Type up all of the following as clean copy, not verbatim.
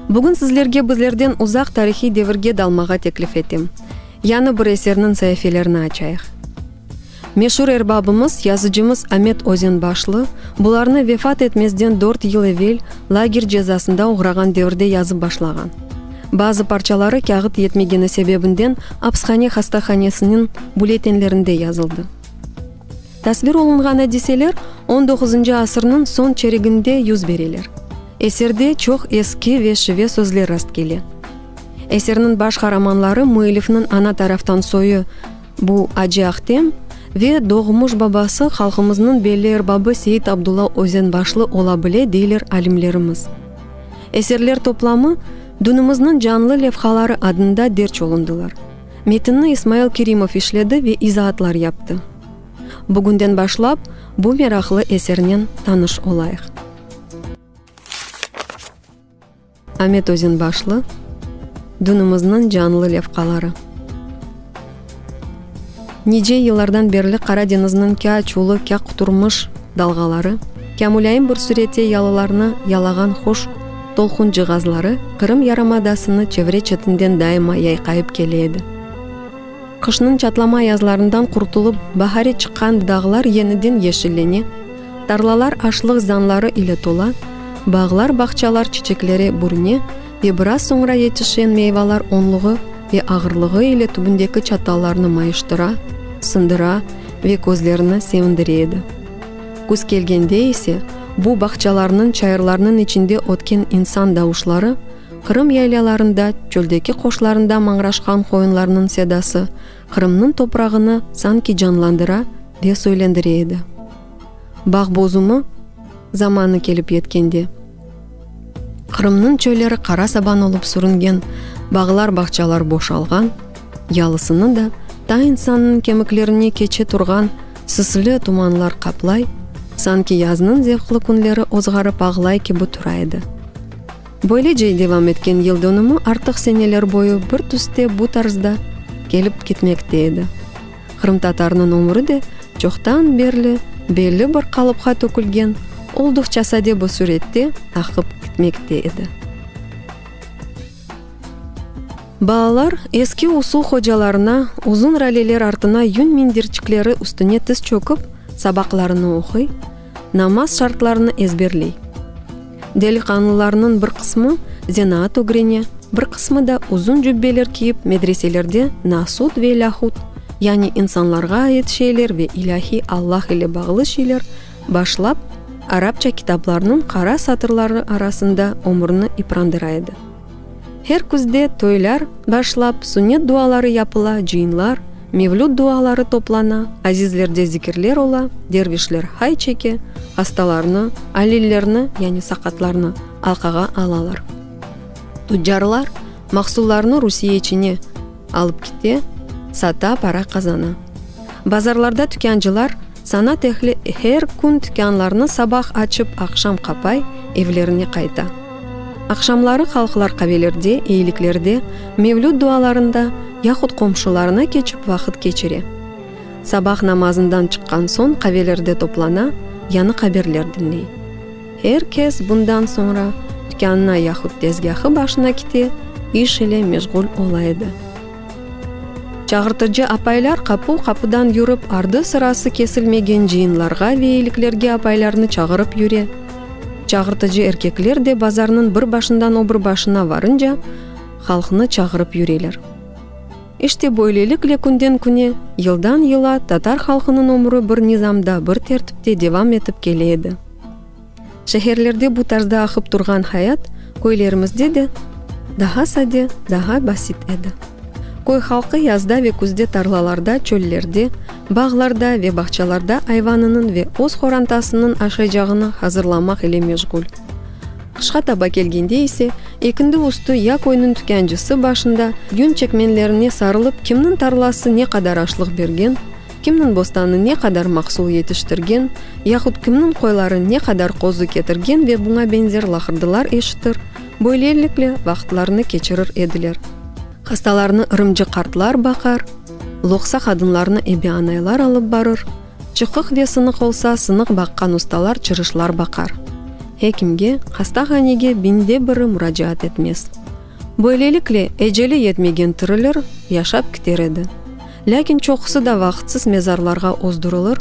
Bugün sizlerge bizlerden uzaq tarihiy devirge dalmağa teklif etem. Yañı bir eserniñ saifelerini açayıq. Meşur erbabımız, yazıcımız Amet Özenbaşlı bularnı vefat etmezden dört yıl evel lager cezasında oğrağan devirde yazıp başlağan. Bazı parçaları kâğıt yetmegeni sebebinden apshane hastahanesiniñ bülletenlerinde yazıldı. Tasvir olunğan adiseler on doquzıncı asırnıñ soñ çeriginde yüz bereler. Eserde çoq eski ve şive sözler rastkele. Eserniñ baş qaramanları müellifniñ ana taraftan soyu, bu Acı Ahtem, ve doğmuş babası halqımıznıñ belli erbabı Seit Abdulla Özenbaşlı ola bile, deyler alimlerimiz. Eserler toplamı Dünümizniñ canlı levhaları adında derc olundılar. Metinni İsmail Kerimov işledi ve izaatlar yaptı. Bugünden başlap bu meraqlı esernen tanış olayıq. Amet Özenbaşlı, Dünümizniñ canlı levqaları. Nice yıllardan berli Qara deñizniñ kâ açuvlı, kâ quturmış dalğaları, kâ mulâyim bir sürette yalılarnı yalağan hoş tolquncığazları Qırım yarımadasını çevre-çetinden daima yayqayıp kele edi. Qışnıñ çatlama ayazlarından qurtulıp bahare çıqqan dağlar yeniden yeşillene, tarlalar aşlıq zanları ile tola, bağlar-bağçalar çiçeklere bürüne ve biraz soñra yetişen meyvalar onluğı ve ağırlığı ile tübündeki çatallarnı mayıştıra, sındıra ve közlerni sevindire edi. Küz kelgende ise bu bağçalarnıñ, çayırlarnıñ içinde ötken insan davuşları, Qırım yaylalarında, çöldeki qoşlarında mañraşqan qoyunlarnıñ sedası Qırımnıñ toprağını sanki canlandıra ve söylendire edi. Bağ bozumı zamanı kelip yetkende, Qırımnıñ çölleri qara saban olıp sürüngen, bağlar-bağçalar boşalğan, yalısını da ta insannıñ kemiklerine keçe turğan sisli tumanlar qaplay, sanki yaznıñ zevqlı künleri ozğarıp ağlay kibi tura edi. Böylece devam etken yıldönümi artıq seneler boyu bir tüste bu tarzda kelip ketmekte edi. Qırımtatarnıñ ömüri de çoqtan berli belli bir qalıpqa tökülgen, olduqça sade bir sürette aqıp ketmekte edi. Balalar eski usul hocalarına uzun raleler artına yün minderçikleri üstüne tiz çökip, sabaqlarını oquy, namaz şartlarını ezberley. Deliqanlılarnıñ bir qısmı zenaat ögrene, bir qısmı da uzun cübbeler kiyip medreselerde nasut ve lâhut, yani insanlarğa ait şeyler ve ilâhiy Allah ile bağlı şeyler, başlap, arapça kitaplarnıñ qara satırları arasında ömürini iprandıra edi. Her küzde toylar başlap, sünnet duaları yapıla, cıyınlar, mevlüt duaları toplana, azizlerde zikirler ola, dervişler hay çeke, hastalarnı, alillerni, yani saqatlarnı, alqağa alalar. Tuccarlar mahsullarnı Rusiye içine alıp kite, sata, para qazana. Bazarlarda tükâncılar, sanat ehli her kün tükânlarnı sabah açıp, aqşam qapay, evlerine qayta. Aqşamları halqlar qavelerde, eyliklerde, mevlüt dualarında, yahut qomşularına keçip vaqıt keçire. Sabah namazından çıqqan soñ qavelerde toplana, yañı haberler diñley. Her kes bundan soñra tükânına yahut tezgâhı başına kite, iş ile meşğul ola edi. Çağırtıcı apaylar qapu-qapudan yürip, ardı-sırası kesilmegen cıyınlarğa ve eyliklerge apaylarnı çağırıp yüre. Çağırtıcı erkekler de bazarnıñ bir başından o bir başına varınca, halqnı çağırıp yüreler. İşte böylelikle künden-küne, yıldan-yıla tatar halqınıñ ömrü bir nizamda, bir tertipte devam etip kele edi. Şeherlerde bu tarzda aqıp turğan hayat köylerimizde de daha sade, daha basit edi. Köy halqı yazda ve küzde tarlalarda, çöllerde, bağlarda ve bağçalarda ayvanınıñ ve öz qorantasınıñ aşaycağını hazırlamaq ile meşğul. Qışqa taba kelgende ise, ekindi üstü ya köyniñ tükâncısı başında yün çekmenlerine sarılıp kimniñ tarlası ne qadar aşlıq bergen, Kimniñ bostanı ne qadar mahsul yetiştirgen, yahut kimniñ qoyları ne qadar qozu ketirgen ve buña beñzer laqırdılar eşitir, böylelikle vaqıtlarını keçirir ediler. Hastalarnı ırımcı qartlar baqar, loqsa qadınlarnı ebe-anaylar alıp barır, çıqıq ve sınıq olsa, sınıq baqqan ustalar çırışlar baqar. Ekimge, hastahanege biñde biri muracaat etmez. Böylelikle, eceli yetmegen tirilir, yaşap kiter edi. Lâkin çoqusı da vaqıtsız mezarlarğa ozdurılır,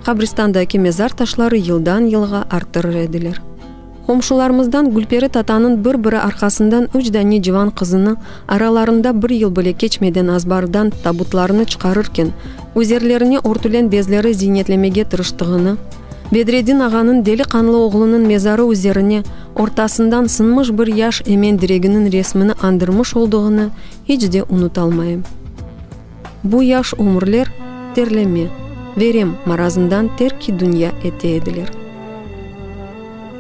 qabristandaki mezar taşları yıldan-yılğa arttırır ediler. Qomşularımızdan Gülperi tatanıñ bir-biri arqasından üç dane civan qızını aralarında bir yıl bile keçmeden azbardan tabutlarını çıqarırken, üzerlerine örtülen bezleri ziynetlemege tırıştığını, Bedreddin ağanıñ deli qanlı oğlunıñ mezarı üzerine ortasından sınmış bir yaş emen direginiñ resmini andırmış olduğını hiç de unutalmayım. Bu yaş ömürler terleme, verem marazından terk-i dünya ete ediler.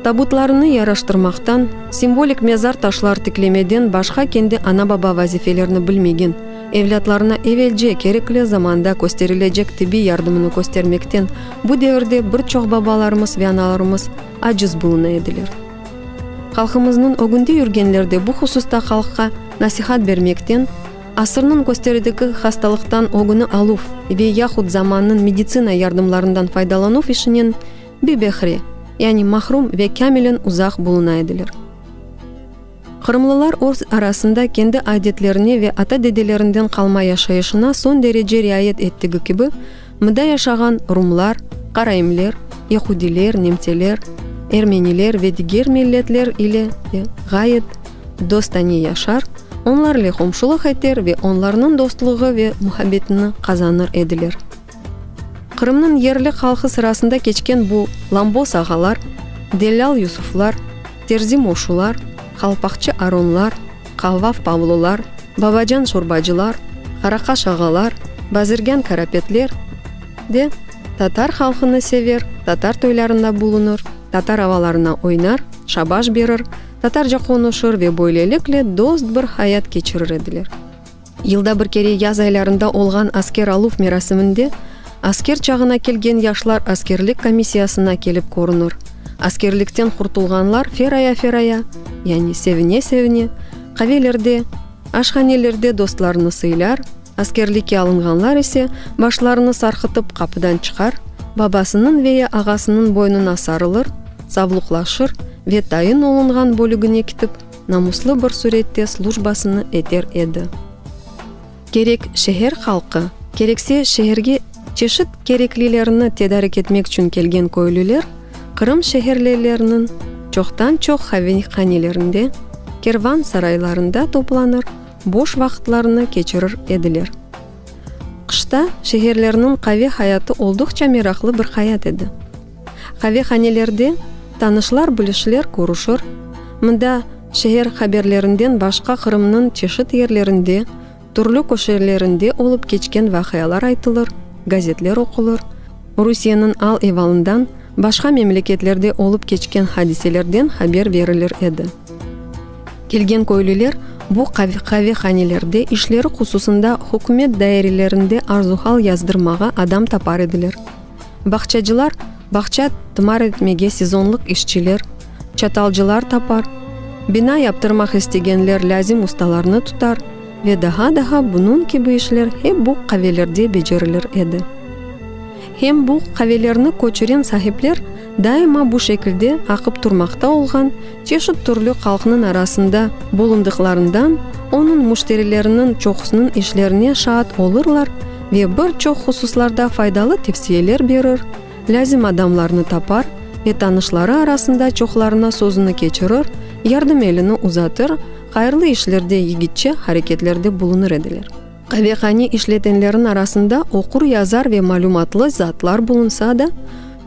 Tabutlarını yaraştırmaqtan, simvolik mezar taşlar tiklemeden başqa kendi ana-baba vazifelerini bilmegen, evlâtlarına evelce kerekli zamanda kösterilecek tibbiy yardımını köstermekten bu devirde bir çoq babalarımız ve analarımız aciz buluna ediler. Halqımıznıñ ögünde yürgenler de bu hususta halqqa nasihat bermekten, asırnıñ kösterdigi hastalıqtan ögüni aluv ve yahut zamannıñ meditsina yardımlarından faydalanuv işinen bibehre, yani mahrum ve kâmilen uzaq buluna ediler. Qırımlılar öz arasında kendi adetlerine ve ata-dedelerinden qalma yaşayışına soñ derece riayet ettigi kibi, mında yaşağan rumlar, karaimler, yehudiler, nemseler, ermeniler ve diger milletler ile de ğayet dostane yaşar, onlarle qomşulıq eter ve onlarnıñ dostluğı ve muhabbetini qazanır ediler. Qırımnıñ yerli halqı sırasında keçken bu Lambos ağalar, Dellâl Yusuflar, Terzi Moşular, Qalpaqçı Aronlar, Qalvav Pavlolar, Babacan Şorbacılar, Qaraqaş ağalar, Bazirgân Karapetler de tatar halqını sever, tatar toylarında bulunır, tatar avalarına oynar, şabaş berir, tatarca qonuşır ve böylelikle dost bir hayat keçirir ediler. Yılda bir kere yaz aylarında olğan asker aluv merasiminde asker çağına kelgen yaşlar askerlik komissiyasına kelip körünir, askerlikten qurtulğanlar feraya-feraya, yani sevine-sevine, qavelerde, aşhanelerde dostlarını sıylar, askerlikke alınğanlar ise başlarını sarqıtıp qapıdan çıqar, babasınıñ ve ya ağasınıñ boynuna sarılır, savluqlaşır ve tayin olunğan bölügine kitip, namuslı bir sürette slujbasını eter edi. Kerek şeher halqı, kerekse şeherge çeşit kereklilerni tedarik etmek içün kelgen köylüler Qırım şeherlileriniñ çoqtan-çoq qavehanelerinde, kervan saraylarında toplanır, boş vaqıtlarını keçirir ediler. Qışta şeherlerniñ qave hayatı olduqça meraqlı bir hayat edi. Qavehanelerde tanışlar-bilişler körüşir, mında şeher haberlerinden başqa Qırımnıñ çeşit yerlerinde, türlü köşelerinde olıp keçken vaqialar aytılır, gazetler oqulır, Rusiyeniñ al-evalından, başqa memleketlerde olıp keçken hadiselerden haber verilir edi. Kelgen köylüler bu qavehanelerde işleri hususında hükümet dairelerinde arzuhal yazdırmağa adam tapar ediler. Bağçacılar bağça tımar etmege sezonlıq işçiler, çatalcılar tapar, bina yaptırmaq istegenler lâzim ustalarnı tutar ve daha-daha bunıñ kibi işler hep bu qavelerde becerilir edi. Hem bu qavelerni köçüren sahipler daima bu şekilde aqıp turmaqta olğan çeşit türlü halqnıñ arasında bulundıqlarından onıñ müşterileriniñ çoqusınıñ işlerine şaat olurlar ve bir çoq hususlarda faydalı tevsiyeler berir, lâzim adamlarnı tapar ve tanışları arasında çoqlarına sözüni keçirir, yardım elini uzatır, hayırlı işlerde yigitçe hareketlerde bulunır ediler. Qavehane işletenlerniñ arasında oqur-yazar ve malümatlı zatlar bulunsa da,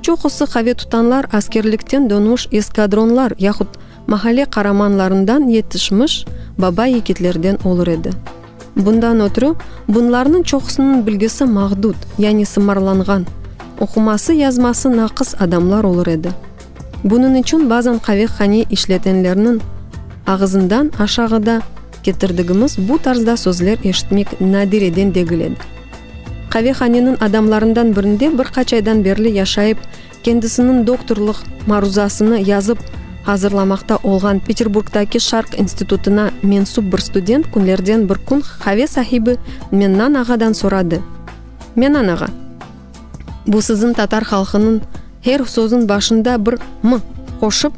çoqusı qave tutanlar askerlikten dönmüş eskadronlar yahut mahalle qaramanlarından yetişmiş baba yigitlerden olur edi. Bundan ötrü, bunlarnıñ çoqusınıñ bilgisi mahdut, yani sımarlanğan, oquması-yazması naqıs adamlar olur edi. Bunıñ içün bazan qavehane işletenlerniñ ağızından aşağıda ketirdigimiz bu tarzda sözler eşitmek nadireden degil edi. Qavehaneniñ adamlarından birinde bir qaç aydan berli yaşayıp, kendisiniñ doktorlıq maruzasını yazıp hazırlamaqta olğan Peterburgdaki Şarq institutına mensup bir student künlerden bir kün qave sahibi Mennan ağadan soradı, Mennan ağa, bu siziñ tatar halqınıñ her sözüñ başında bir m qoşıp.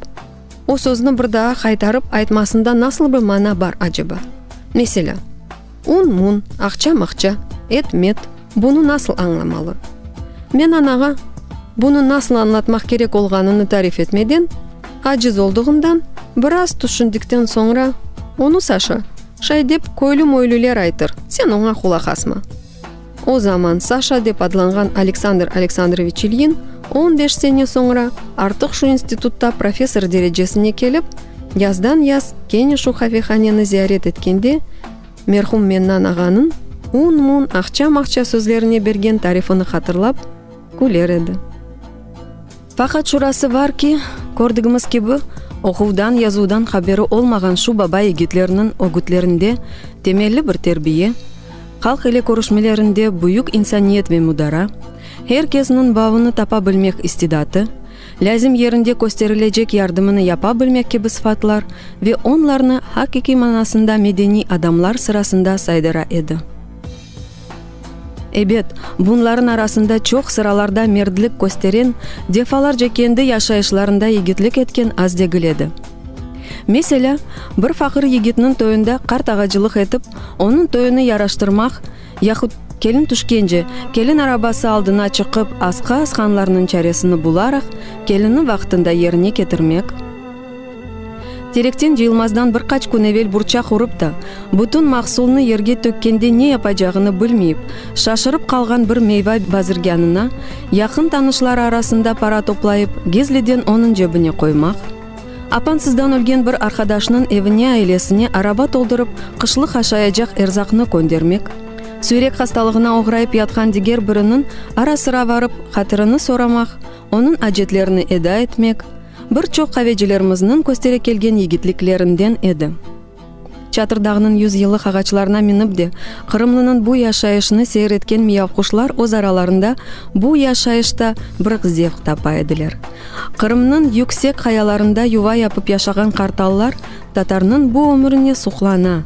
O sözni bir daa qaytarıp aytmasında nasıl bir mana bar, aceba? Meselâ, un-mun, aqça-maqça, et-met, bunı nasıl añlamalı? Men anağa bunı nasıl añlatmaq kerek olğanını tarif etmeden, aciz olduğımdan, biraz tüşündikten soñra, Onı Saşa, şay dep köylü-möylüler aytır, sen oña qulaq asma. O zaman Saşa dep adlanğan Aleksandr Aleksandroviç İlyin on beş sene soñra artıq şu institutta professor derecesine kelip, yazdan-yaz kene şu qavehaneni ziyaret etkende, merhum Mennan ağanıñ un-mun, aqça-maqça sözlerine bergen tarifini hatırlap, küler edi. Faqat şurası var ki, kördigimiz kibi, oquvdan, yazuvdan haberi olmağan şu baba yigitlerniñ ögütlerinde temelli bir terbiye, halq ile körüşmelerinde büyük insaniyet ve mudara, her kesniñ bavını tapa bilmek istidatı, lâzim yerinde kösterilecek yardımını yapa bilmek kibi sıfatlar ve onlarnı hakikiy manasında medeniy adamlar sırasında saydıra edi. Ebet, bunların arasında çoq sıralarda merdlik kösteren, defalarca kendi yaşayışlarında yigitlik etken az degil edi. Meselâ, bir faqır yigitniñ toyunda qart ağacılıq etip, onıñ toyunı yaraştırmaq, yahut kelin tüşkence, kelin arabası aldına çıqıp asqı asqanlarnıñ çaresini bularaq, kelinni vaqtında yerine ketirmek, Terekten cıyılmazdan bir qaç kün evel burçaq urıp da, bütün mahsulnı yerge tökkende ne yapacağını bilmeyip, şaşırıp qalğan bir meyva bazirgânına yaqın tanışları arasında para toplayıp, gizliden onıñ cebine qoymaq, apansızdan ölgen bir arqadaşnıñ evine ailesine araba toldurıp qışlıq aşayacaq erzaqnı köndermek, süyrek hastalığına oğrayıp yatqan diger biriniñ ara-sıra varıp hatirini soramaq, onıñ acetlerini eda etmek, bir çoq qavecilerimizniñ köstere kelgen yigitliklerinden edi. Çatırdağnıñ yüzyıllıq ağaçlarına minip de, qırımlınıñ bu yaşayışını seyir etken miyavquşlar öz aralarında bu yaşayışta bir zevq tapa ediler. Qırımnıñ yüksek qayalarında yuva yapıp yaşağan qartallar tatarnıñ bu ömürine suqlana,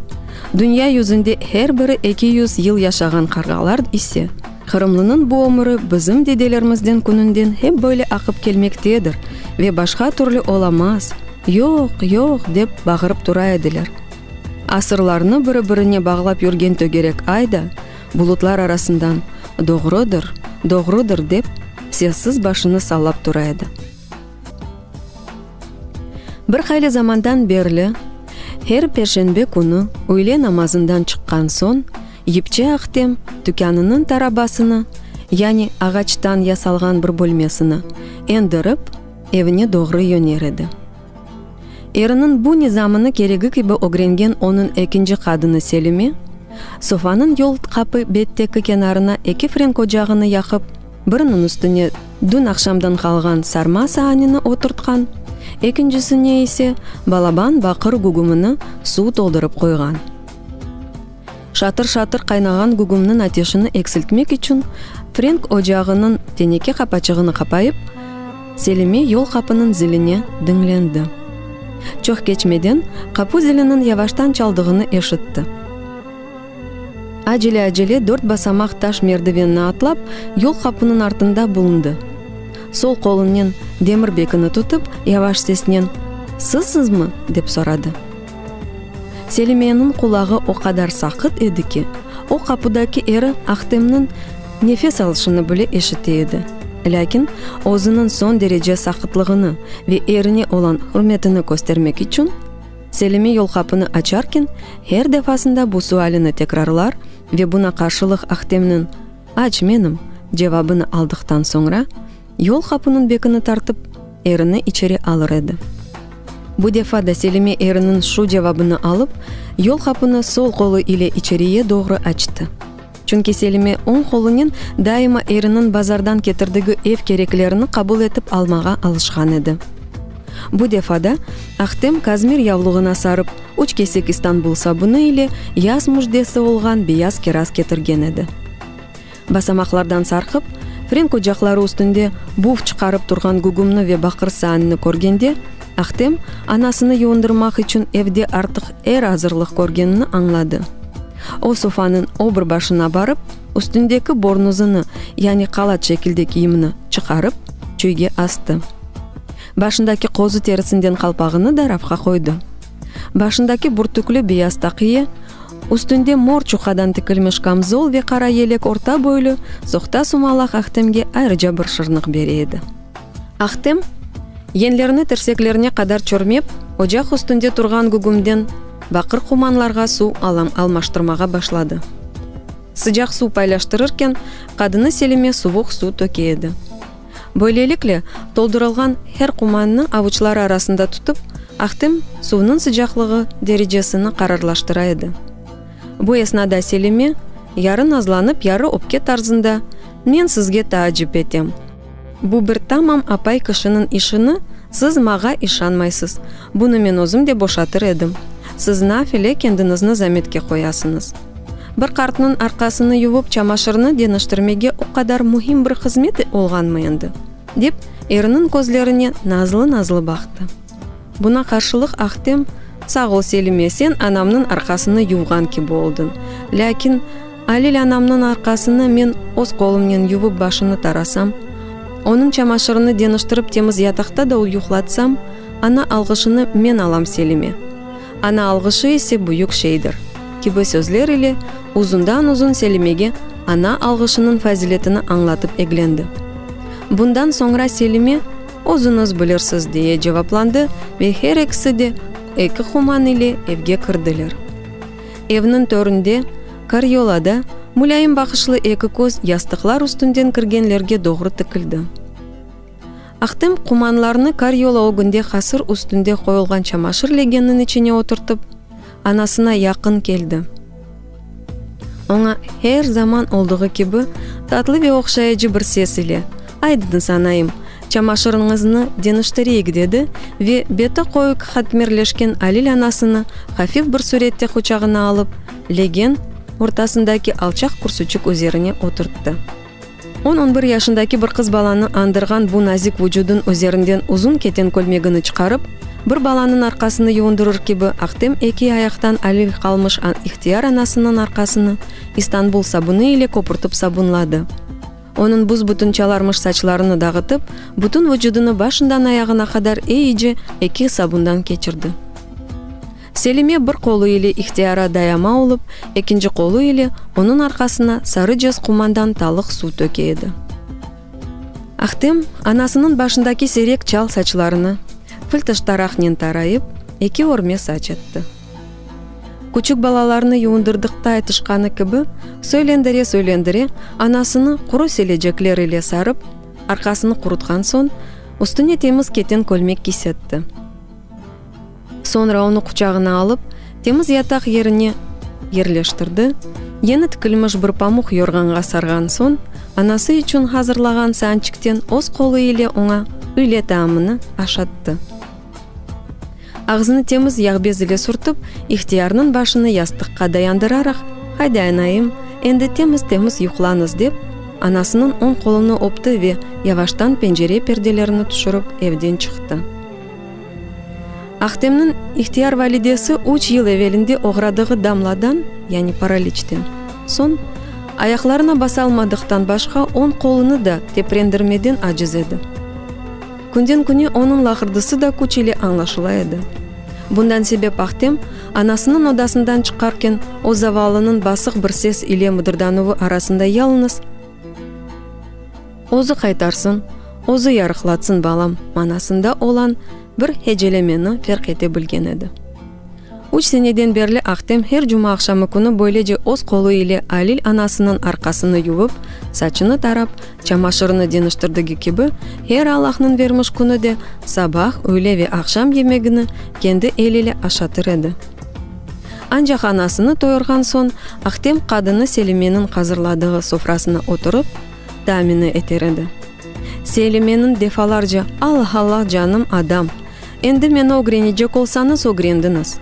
dünya yüzünde her biri 200 yıl yaşağan qarğalar ise, Qırımlınıñ bu ömüri bizim dedelerimizden kününden hep böyle aqıp kelmektedir ve başqa türlü olamaz, yoq, yoq, dep bağırıp tura ediler. Asırlarnı biri-birine bağlap yürgen tögerek ay da bulutlar arasından, Doğrudır, doğrudır, dep, sessiz başını sallap tura edi. Bir hayli zamandan berli, her perşenbe künü üyle namazından çıqqan soñ, yipçi Ahtem tükânınıñ tarabasını, yani ağaçtan yasalğan bir bölmesini, endirip, evine doğru yöner edi. Eriniñ bu nizamını keregi kibi ögrengen onıñ ekinci qadını Selime, sofanıñ yol qapı betteki kenarına eki frenk ocağını yaqıp, Biriniñ üstüne dün aqşamdan qalğan sarma saanini oturtqan, ekincisine ise balaban baqır gügümini suv toldurıp qoyğan. Şatır-şatır qaynağan gügümniñ ateşini eksiltmek içün frenk ocağınıñ teneke qapaçığını qapayıp, Selime yol qapınıñ ziline diñlendi. Çoq keçmeden qapu ziliniñ yavaştan çaldığını eşitti. Acele-acele dört basamaq taş merdivenni atlap, yol qapunıñ artında bulundı. Sol qolunen demir bekini tutıp, yavaş sesnen, Sizsizmi? dep soradı. Selimeniñ qulağı o qadar saqıt edi ki, o qapudaki eri Ahtemniñ nefes alışını bile eşite edi. Lâkin özüniñ soñ derece saqıtlığını ve erine olan ürmetini köstermek içün, Selime yolqapını açarken, her defasında bu sualini tekrarlar ve buna qarşılıq Ahtemniñ, Aç, menim, cevabını aldıqtan soñra, yolqapınıñ bekini tartıp, erini içeri alır edi. Bu defa da Selime eriniñ şu cevabını alıp, yolqapını sol qolu ile içeriye doğru açtı. Çünki Selime oñ qolunen daima eriniñ bazardan ketirdigi ev kereklerini qabul etip almağa alışqan edi. Bu defa da Ahtem kazmir yavluğına sarıp üç kesek İstanbul sabunı ile yaz müjdesi olğan beyaz kiraz ketirgen edi. Basamaqlardan sarqıp, frenk ocaqları üstünde buv çıqarıp turğan gügümni ve baqır saanni körgende, Ahtem, anasını yuvundırmaq içün evde artıq er azırlıq körgenini añladı. O sofanıñ o bir başına barıp, üstündeki bornuzını, yani qalat şekilde kiyimini, çıqarıp, çöyge astı. Başındaki qozu terisinden qalpağını da rafqa qoydı. Başındaki bürtükli beyaz taqiye, üstünde mor çuqadan tikilmiş kamzol ve qara yelek orta boylu, soqta-sumalaq Ahtemge ayrıca bir şırnıq bere edi. Ahtem, yenlerini tirseklerine qadar çörmep, ocaq üstünde turğan gügümden baqır qumanlarğa suv almaştırmağa başladı. Sıcaq suv paylaştırırken, qadını Selime suvuq suv töke edi. Böylelikle, toldurılğan her qumannı avuçları arasında tutıp, Ahtem suvnıñ sıcaqlığı derecesini qararlaştıra edi. Bu esnada Selime, yarı nazlanıp, yarı öpke tarzında, Men sizge taacip etem. Bu bir tamam apay kişiniñ işini siz mağa işanmaysız. Bunı men özüm de boşatır edim. Siz nafile kendiñizni zametke qoyasıñız. Bir qartnıñ arqasını yuvıp çamaşırnı deñiştirmege o qadar mühim bir hızmet olğanmı endi? dep, eriniñ közlerine nazlı-nazlı baqtı. Buna qarşılıq Ahtem, Sağ ol, Selime, sen anamnıñ arqasını yuvğan kibi oldıñ. Lâkin Alil anamnıñ arqasını men öz qolumnen yuvıp başını tarasam, onıñ çamaşırını deñiştirip temiz yataqta da yuqlatsam, ana alğışını men alam, Selime. Ana alğışı ise büyük şeydir, kibi sözler ile uzundan-uzun Selimege ana alğışınıñ faziletini añlatıp eglendi. Bundan soñra Selime, Özüñiz bilirsiz, diye cevaplandı ve her ekisi de eki quman ile evge kirdiler. Evniñ töründe, karyolada, mulâyim baqışlı eki köz yastıqlar üstünden kirgenlerge doğru tikildi. Ahtem qumanlarnı karyola ögünde hasır üstünde qoyulğan çamaşır legenniñ içine oturtıp, anasına yaqın keldi. Oña her zaman olduğı kibi tatlı ve ohşayıcı bir ses ile, Aydıñız, anayım, çamaşırıñıznı deñiştireyik, dedi ve beti qoyu hatmerleşken Alil anasını hafif bir sürette quçağına alıp, legen ortasındaki alçaq kürsüçik üzerine oturttı. On-on bir yaşındaki bir qız balanı añdırğan bu nazik vucudın üzerinden uzun keten kölmegini çıqarıp, bir balanıñ arqasını yuvundırır kibi Ahtem eki ayaqtan alil qalmış ihtiyar anasınıñ arqasını İstanbul sabunı ile köpürtip sabunladı. Onıñ büs-bütün çalarmış saçlarını dağıtıp, bütün vucudını başından ayağına qadar eyice eki sabundan keçirdi. Selime bir qolu ile ihtiyara dayama olıp, ekinci qolu ile onıñ arqasına sarı cez qumandan talıq suv töke edi. Ahtem, anasınıñ başındaki siyrek çal saçlarını fil taraqnen tarayıp, eki örme saç etti. Küçük balalarnı yuvundırdıqta aytışqanı kibi, söylendire-söylendire, anasını quru selecekler ile sarıp, arqasını qurutqan soñ, üstüne temiz keten kölmek kiysetti. Soñra onı quçağına alıp, temiz yataq yerine yerleştirdi, yeni tikilmiş bir pamuq yorğanğa sarğan soñ, anası içün hazırlağan saançikten öz qolu ile oña üyle taamını aşattı. Ağzını temiz yağbez ile sürtip, ihtiyarnıñ başını yastıqqa dayandıraraq, Haydi, anayım, endi temiz-temiz yuqlañız, dep, anasınıñ oñ qolunı öpti ve yavaştan pencere perdelerini tüşürip, evden çıqtı. Ahtemniñ ihtiyar validesi üç yıl evelinde oğradığı damladan, yani paraliçten, soñ, ayaqlarına basalmadıqtan başqa oñ qolunı da teprendirmeden aciz edi. Künden-küne onıñ laqırdısı da küç ile añlaşıla edi. Bundan sebep Ahtem, anasınıñ odasından çıqarken, o zavallınıñ basıq bir ses ile mıdırdanuvı arasında yalıñız, Özü qaytarsın, özü yarıqlatsın, balam, manasında olan bir hecelemeni ferq ete bilgen edi. Üç seneden berli Ahtem her cumaaqşamı künü böylece öz qolu ile Alil anasınıñ arqasını yuvıp, saçını tarap, çamaşırını deñiştirdigi kibi, her Allahnıñ vermiş künü de sabah, üyle ve aqşam yemegini kendi elile aşatır edi. Ancaq anasını toyurğan soñ, Ahtem qadını Selimeniñ hazırladığı sofrasına oturıp, taamini eter edi. Selimeniñ defalarca, Allah-Allah, canım adam, endi meni ögrenecek olsañız ögrendiñiz.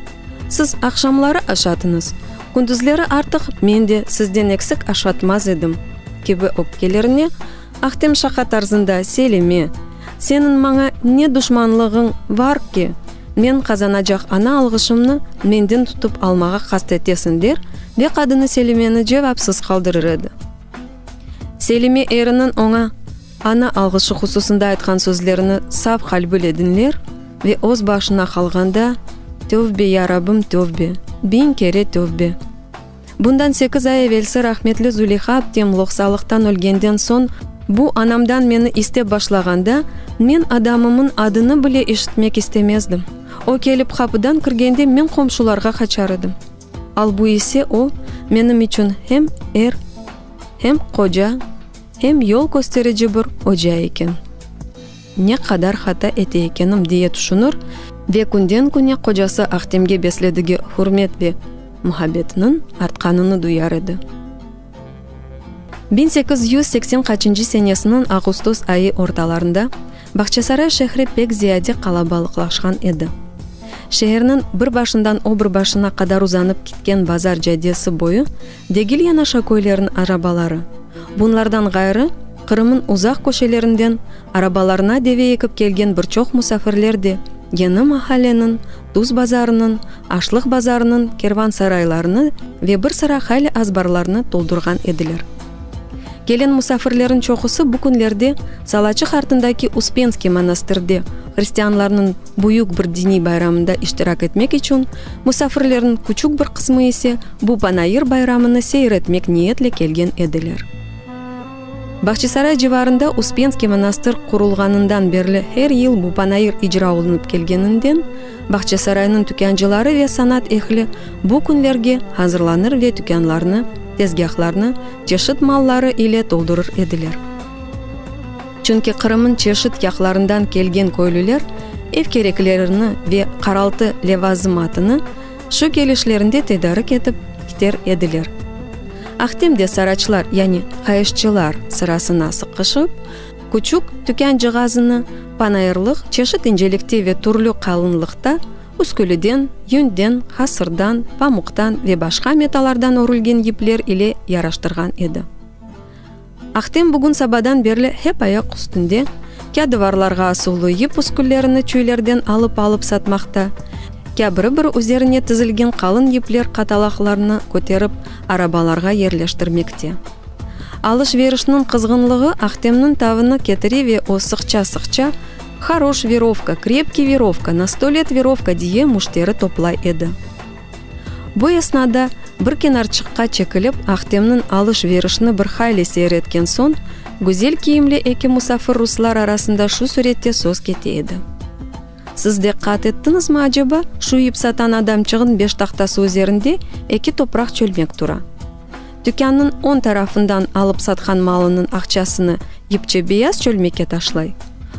Siz aqşamları aşatıñız, kündüzleri artıq men de sizden eksik aşatmaz edim, kibi öpkelerine Ahtem şaqa tarzında, Selime, seniñ maña ne duşmanlığıñ var ki, men qazanacaq ana alğışımnı menden tutıp almağa qast etesiñ der ve qadını Selimeni cevapsız qaldırır edi. Selime eriniñ oña. Ana alğışı hususında aytqan sözlerini saf qalbile diñler ve öz başına qalğanda, Tövbe, ya Rabbim, tövbe, biñ kere tövbe! Bundan sekiz ay evelsi rahmetli Zuleyha aptem loqsalıqtan ölgenden soñ, bu anamdan meni istep başlağanda, men adamımıñ adını bile eşitmek istemezdim. O kelip qapıdan kirgende men qomşularğa qaçar edim. Albu ise o, menim içün hem er, hem qoca, hem yol kösterici bir oca eken. Ne qadar hata ete ekenim diye tüşünir ve künden-küne qocası Ahtemge besledigi hürmet ve muhabbetiniñ artqanını duyar edi. 1880 qaçıncı senesiniñ ağustos ayı ortalarında Bağçasaray şehri pek ziyade qalabalıqlaşqan edi. Şeherniñ bir başından o bir başına qadar uzanıp kitken bazar caddesi boyu degil yanaşa köylerniñ arabaları, bunlardan ğayrı Qırımıñ uzaq köşelerinden arabalarına deve ekip kelgen bir çoq musafirler de Yeni mahalleniñ, Tuz bazarınıñ, Aşlıq bazarınıñ kervansaraylarını ve bir sıra hayli azbarlarnı toldurğan ediler. Kelen musafirlerniñ çoqusı bu künlerde Salaçıq artındaki Uspenskiy manastırde hristianlarnıñ büyük bir diniy bayramında iştirak etmek içün, musafirlerniñ küçük bir qısmı ise bu panayır bayramını seyir etmek niyetle kelgen ediler. Bağçasaray civarında Uspenskiy manastır qurulğanından berli her yıl bu panayır icra olunıp kelgeninden, Bağçasaraynıñ tükâncıları ve sanat ehli bu künlerge hazırlanır ve tükânlarnı, tezgâhlarnı çeşit malları ile toldurır ediler. Çünki Qırımıñ çeşit yaqlarından kelgen köylüler ev kereklerini ve qaraltı levazımatını şu kelişlerinde tedarik etip kiter ediler. Ahtem de saraçlar, yani qayışçılar sırasına sıqışıp, küçük tükâncığazını panayırlıq çeşit incelikte ve türlü qalınlıqta üsküliden, yünden, hasırdan, pamuqtan ve başqa metalardan örülgen yipler ile yaraştırğan edi. Ahtem bugün sabadan berli hep ayaq üstünde, kâ dıvarlarğa asuvlı yip üsküllerini çüylerden alıp-alıp satmaqta, kâ biri-biri üzerine tizilgen qalın yipler qatalaqlarını köterip arabalarğa yerleştirmekte. Alış-verişniñ qızğınlığı Ahtemniñ tavını ketire ve o sıqça-sıqça, Horoş verovka, krepkiy verovka, na sto let verovka diye müşteri toplay edi. Bu esnada bir kenarçıqqa çekilip Ahtemniñ alış-verişini bir hayli seyir etken soñ, güzel kiyimli eki musafir ruslar arasında şu sürette söz kete edi. Siz diqqat ettiñizmi aceba, şu ip satan adamçığın beştahtası üzerinde eki topraq çölmek tura. Tükânnıñ oñ tarafından alıp satqan malınıñ aqçasını yipçi beyaz çölmekke taşlay,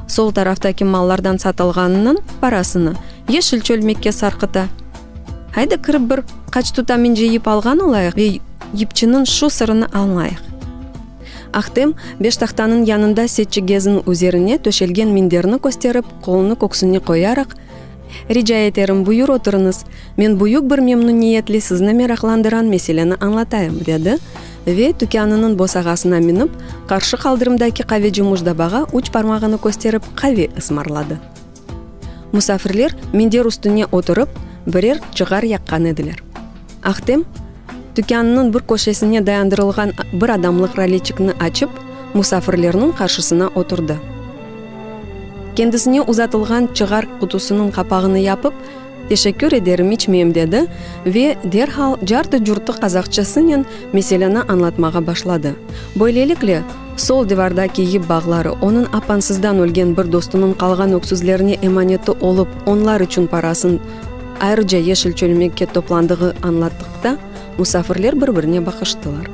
sol taraftaki mallardan satılğanınıñ parasını yeşil çölmekke sarqıta. Hayda kirip bir qaç tutam ince yip alğan olayıq ve yipçiniñ şu sırını añlayıq. Ahtem, beştahtanıñ yanında setçigezniñ üzerine töşelgen minderni kösterip, qolunı köksüne qoyaraq, Rica eterim, buyur oturıñız, men büyük bir memnuniyetle sizni meraqlandıran meseleni añlatayım, dedi ve tükânınıñ bosağasına minip, qarşı qaldırımdaki qaveci Mujdabağa uç parmağını kösterip qave ısmarladı. Musafirler minder üstüne oturıp, birer cığar yaqqan ediler. Ahtem, tükânnıñ bir köşesine dayandırılğan bir adamlıq raleçikni açıp, musafirlerniñ qarşısına oturdı. Kendisine uzatılğan çığar qutusınıñ qapağını yapıp, Teşekkür ederim, içmeyim, dedi ve derhal cartı-curtı qazaqçasınen meseleni añlatmağa başladı. Böylelikle, sol divardaki yip bağları onıñ apansızdan ölgen bir dostunıñ qalğan öksüzlerine emaneti olıp, onlar içün parasın ayrıca yeşil çölmekke toplandığı añlattıqta, musafirler bir-birine baqıştılar.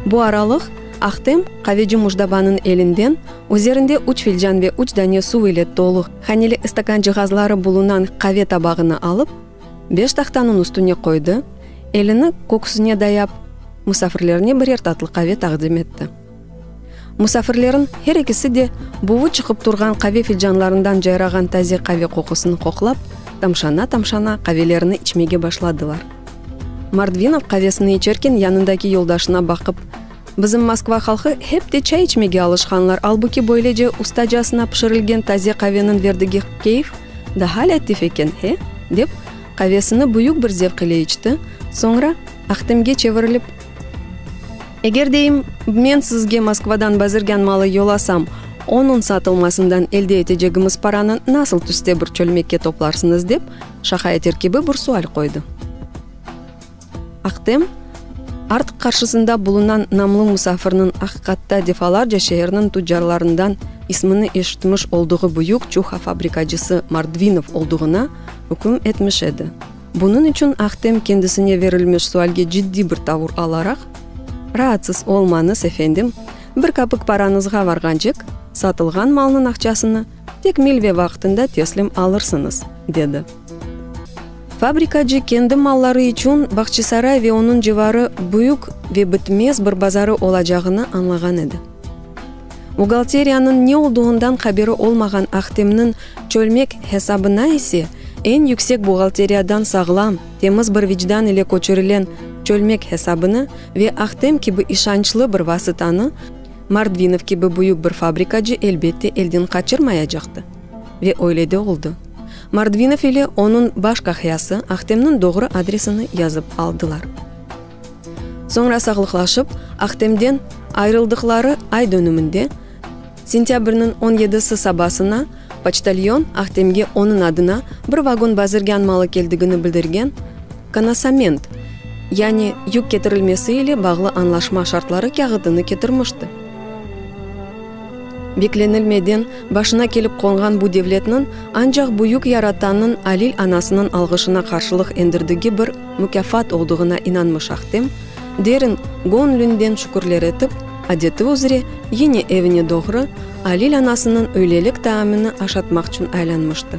Bu aralıq Ahtem, qaveci Mujdabanıñ elinden, üzerinde üç filcan ve üç dane suv ile tolu haneli ıstakancığazları bulunan qave tabağını alıp, beştahtanıñ üstüne qoydı, elini köksüne dayap, musafirlerine birer tatlı qave taqdim etti. Musafirleriñ her ekisi de buvı çıqıp turğan qave filcanlarından cayrağan taze qave qoqusını qoqlap, tamşana-tamşana qavelerini içmege başladılar. Mordvinov qavesini içerken yanındaki yoldaşına baqıp, Bizim Moskva halqı hep de çay içmege alışqanlar, albuki böylece ustacasına pişirilgen taze qaveniñ verdigi keyf daha lâtif eken, he? dep, qavesini büyük bir zevq ile içti, soñra Ahtemge çevirilip. Eger, deyim, men sizge Moskvadan bazirgân malı yollasam, onıñ satılmasından elde etecegimiz paranı nasıl tüste bir çölmekke toplarsıñız, dep, şaqa eter kibi bir sual qoydı. Ahtem, artıq qarşısında bulunan namlı musafirniñ aqiqatta defalarca şeerniñ tuccarlarından ismini eşitmiş olduğı büyük çuha fabrikacısı Mordvinov olduğına üküm etmiş edi. Bunıñ içün Ahtem kendisine verilmiş sualge ciddiy bir tavur alaraq, Raatsız olmañız, efendim, bir kapik parañızğa varğancek, satılğan malnıñ aqçasını tekmil ve vaqtında teslim alırsıñız, dedi. Fabrikacı kendi malları içün Bağçasaray ve onıñ civarı büyük ve bitmez bir bazarı olacağını añlağan edi. Buhgalteriyanıñ ne olduğından haberi olmağan Ahtemniñ çölmek hesabına ise eñ yüksek buhgalteriyadan sağlam, temiz bir vicdan ile köçürilen çölmek hesabını ve Ahtem kibi işançlı bir vasıtanı Mordvinov kibi büyük bir fabrikacı elbette elden qaçırmayacaqtı. Ve öyle de oldı. Mordvinov ile onıñ baş kahyası Ahtemniñ doğru adresini yazıp aldılar. Soñra sağlıqlaşıp, Ahtemden ayrıldıqları ay dönüminde, sentâbrniñ on yedisi sabasına poçtalyon Ahtemge onıñ adına bir vagon bazirgân malı keldigini bildirgen konosament, yani yük ketirilmesi ile bağlı añlaşma şartları kâğıtını ketirmişti. Beklenilmeden başına kelip qonğan bu devletniñ ancaq büyük Yaratannıñ alil anasınıñ alğışına qarşılıq endirdigi bir mukâfat olduğına inanmış Ahtem, derin göñlünden şükürler etip, adeti üzre yine evine doğru alil anasınıñ üylelik taamını aşatmaqçün aylanmıştı.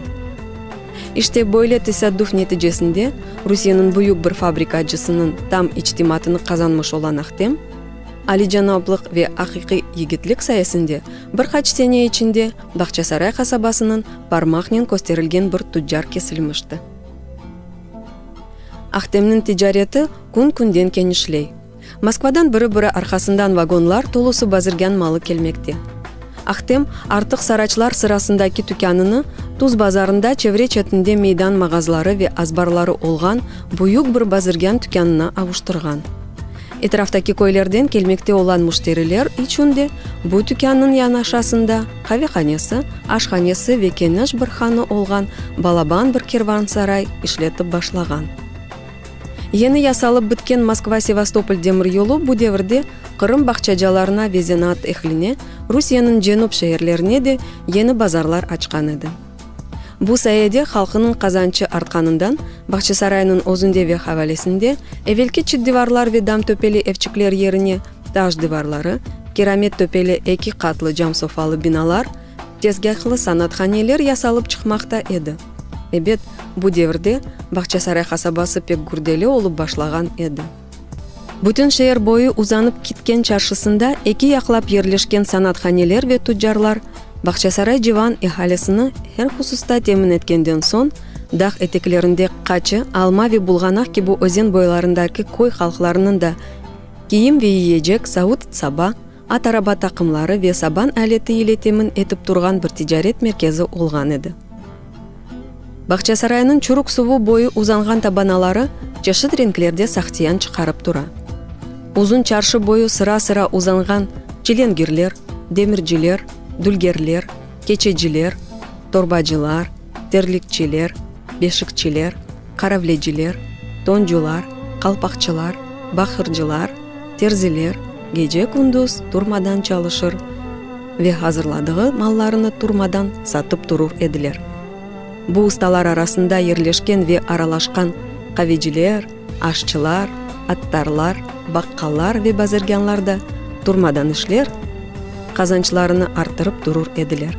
İşte, böyle tesadduf neticesinde Rusiyeniñ büyük bir fabrikacısınıñ tam içtimatını qazanmış olan Ahtem, Alicanaplıq ve aqiqiy yigitlik sayesinde bir qaç sene içinde Bağçasaray qasabasınıñ parmaqnen kösterilgen bir tuccar kesilmişti. Ahtemniñ ticareti kün-künden kenişley. Moskvadan biri-biri arqasından vagonlar tolusı bazirgân malı kelmekte. Ahtem artıq saraçlar sırasındaki tükânını Tuz bazarında çevre-çetinde meydan mağazları ve azbarları olğan büyük bir bazirgân tükânına avuştırğan. Etraftaki köylerden kelmekte olan müşteriler içün de bu tükânnıñ yanaşasında qavehanesi, aşhanesi ve keniş bir hanı olğan balaban bir kervansaray işletip başlağan. Yeni yasalıp bitken Moskva-Sevastopol demiryolu bu devirde Qırım bağçacalarına ve zenaat ehline Rusiyeniñ cenüp şeerlerine de yeni bazarlar açqan edi. Bu sayede halqınıñ qazançı artqanından Bağçasaraynıñ özünde ve havalesinde evelki çit divarlar ve dam töpeli evçikler yerine taş divarları, kiramet töpeli eki qatlı cam sofalı binalar, tezgâhlı sanathaneler yasalıp çıqmaqta edi. Ebet, bu devirde Bağçasaray qasabası pek gürdeli olıp başlağan edi. Bütün şeer boyu uzanıp kitken çarşısında eki yaqlap yerleşken sanathaneler ve tuccarlar Bağçasaray civan ealisini her hususta temin etkenden soñ, dağ eteklerinde Qaçı, Alma ve Bulğanaq kibi özen boylarındaki köy halqlarınıñ da kiyim ve yiyecek, savut-saba, at-araba taqımları ve saban aleti ile temin etip turğan bir ticaret merkezi olğan edi. Bağçasaraynıñ Çurük suvu boyu uzanğan tabanaları çeşit renklerde sahtiyan çıqarıp tura. Uzun çarşı boyu sıra-sıra uzanğan çilengirler, demirciler, dülgerler, keçeciler, torbacılar, terlikçiler, beşikçiler, qaravleciler, toncular, qalpaqçılar, baqırcılar, terziler gece-kündüz turmadan çalışır ve hazırladığı mallarını turmadan satıp turur ediler. Bu ustalar arasında yerleşken ve aralaşqan qaveciler, aşçılar, attarlar, baqqallar ve bazirgânlar da turmadan işler, qazançlarını arttırıp turur ediler.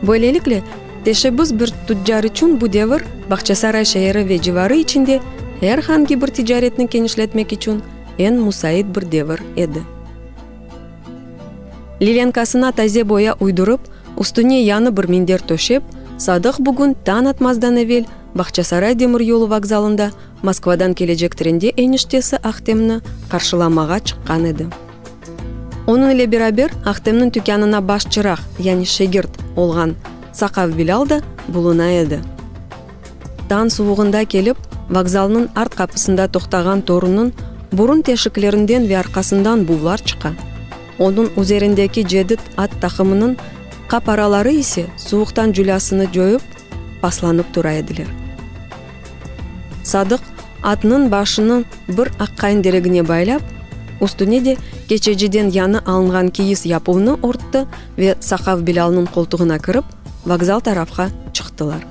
Böylelikle, teşebbüs bir tuccar içün bu devir Bağçasaray şeeri ve civarı içinde her hangi bir ticaretni kenişletmek içün eñ musait bir devir edi. Lilenkasına taze boya uydurıp, üstüne yañı bir minder töşep, Sadıq bugün tañ atmazdan evel Bağçasaray demiryolu vokzalında Moskvadan kelecek trende eniştesi Ahtemni qarşılamağa çıqqan edi. Onıñ ile beraber Ahtemniñ tükânına baş çıraq, yani şegirt, olğan Saqav Bilâl da buluna edi. Tañ suvuğında kelip, vokzalnıñ art qapısında toqtağan torunnıñ. Burun teşiklerinden ve arqasından buvlar çıqa, onıñ üzerindeki cedit at taqımınıñ qaparaları ise suvuqtan culâsını coyıp, paslanıp tura ediler. Sadıq atnıñ başını bir aqqayın deregine baylap, üstüne de keçeciden yañı alınğan kiyiz yapuvnı örtti ve Saqav Bilâlnıñ qoltuğına kirip, vokzal tarafqa çıqtılar.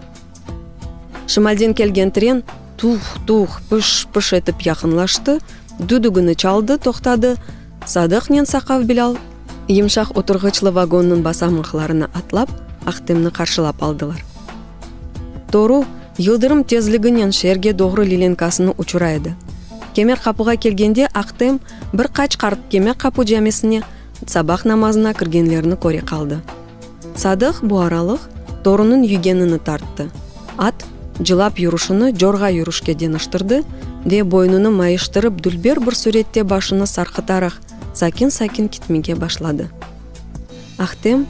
Şimalden kelgen tren tuh-tuh, pış-pış etip yaqınlaştı, düdügini çaldı, toqtadı, Sadıqnen Saqav Bilâl yımşaq oturğıçlı vagonnıñ basamaqlarına atlap, Ahtemni qarşılap aldılar. Toru yıldırım tezliginen şeerge doğru lilenkasını uçura edi. Kemer Qapuğa kelgende Ahtem bir qaç qart Kemer Qapu camisine sabah namazına kirgenlerini köre qaldı. Sadıq bu aralıq torunıñ yügenini tarttı. At, cılap yürüşini corğa yürüşke deñiştirdi ve boynunı mayıştırıp dülber bir sürette başını sarqıtaraq sakin-sakin kitmege başladı. Ahtem,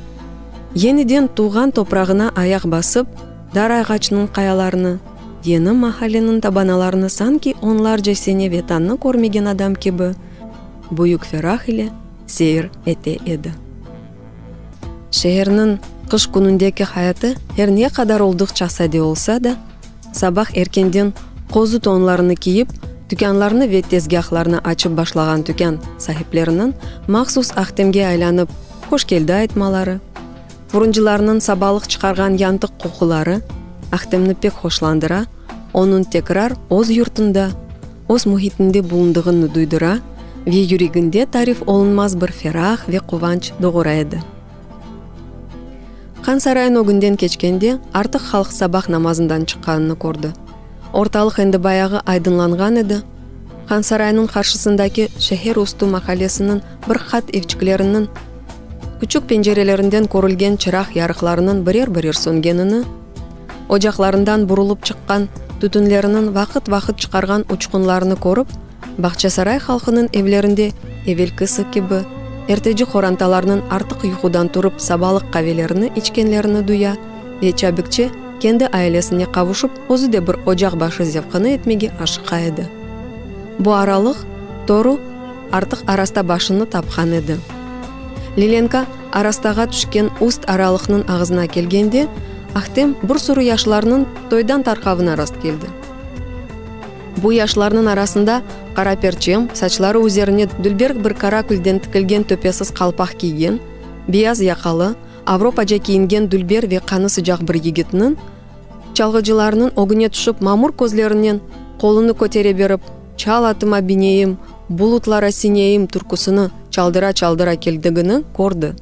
yeniden tuvğan toprağına ayaq basıp, dar ağaçnıñ qayalarını, yeni mahalleniñ tabanalarını sanki onlarca sene Vetannı körmegen adam kibi, büyük ferah ile seyir ete edi. Şeerniñ qış künündeki hayatı her ne qadar olduqça sade olsa da, sabah erkenden qozu tonlarını kiyip, tükânlarnı ve tezgâhlarnı açıp başlağan tükân sahipleriniñ mahsus Ahtemge aylanıp hoş keldi aytmaları, furuncılarnıñ sabalıq çıqarğan yantıq qoquları Ahtemni pek hoşlandıra, onıñ tekrar öz yurtunda, öz mühitinde bulundığını duydıra ve yüreginde tarif olunmaz bir ferah ve quvanç doğura edi. Han sarayın ögünden keçkende, artıq halq sabah namazından çıqqanını kördi. Ortalıq endi bayağı aydınlanğan edi. Han sarayınıñ qarşısındaki şeher üstü mahallesiniñ bir qat evçikleriniñ küçük pencerelerinden körülgen çıraq yarıqlarınıñ birer-birer söngenini, ocaqlarından burulıp çıqqan tütünleriniñ vaqıt-vaqıt çıqarğan uçqunlarını körip, Bağçasaray halqınıñ evlerinde evelkisi kibi erteci qorantalarnıñ artıq yuqudan turıp sabalıq qavelerini içkenlerini duya ve çabikçe kendi ailesine qavuşıp özü de bir ocaq başı zevqını etmege aşıqa edi. Bu aralıq toru artıq arasta başını tapqan edi. Lilenka arastağa tüşken ust aralıqnıñ ağızına kelgende, Ahtem bir sürü yaşlarnıñ toydan tarqavına rastkeldi. Bu yaşlarnıñ arasında qara perçem, saçları üzerine dülber bir karakülden tikilgen töpesiz qalpaq kiygen, beyaz yaqalı, avropaca kiyingen dülber ve qanı sıcaq bir yigitniñ, çalğıcılarnıñ ögüne tüşip mamur közlerinen qolunı kötere berip, Çal atıma bineyim, bulutlara sineyim türküsini çaldıra-çaldıra keldigini kördi.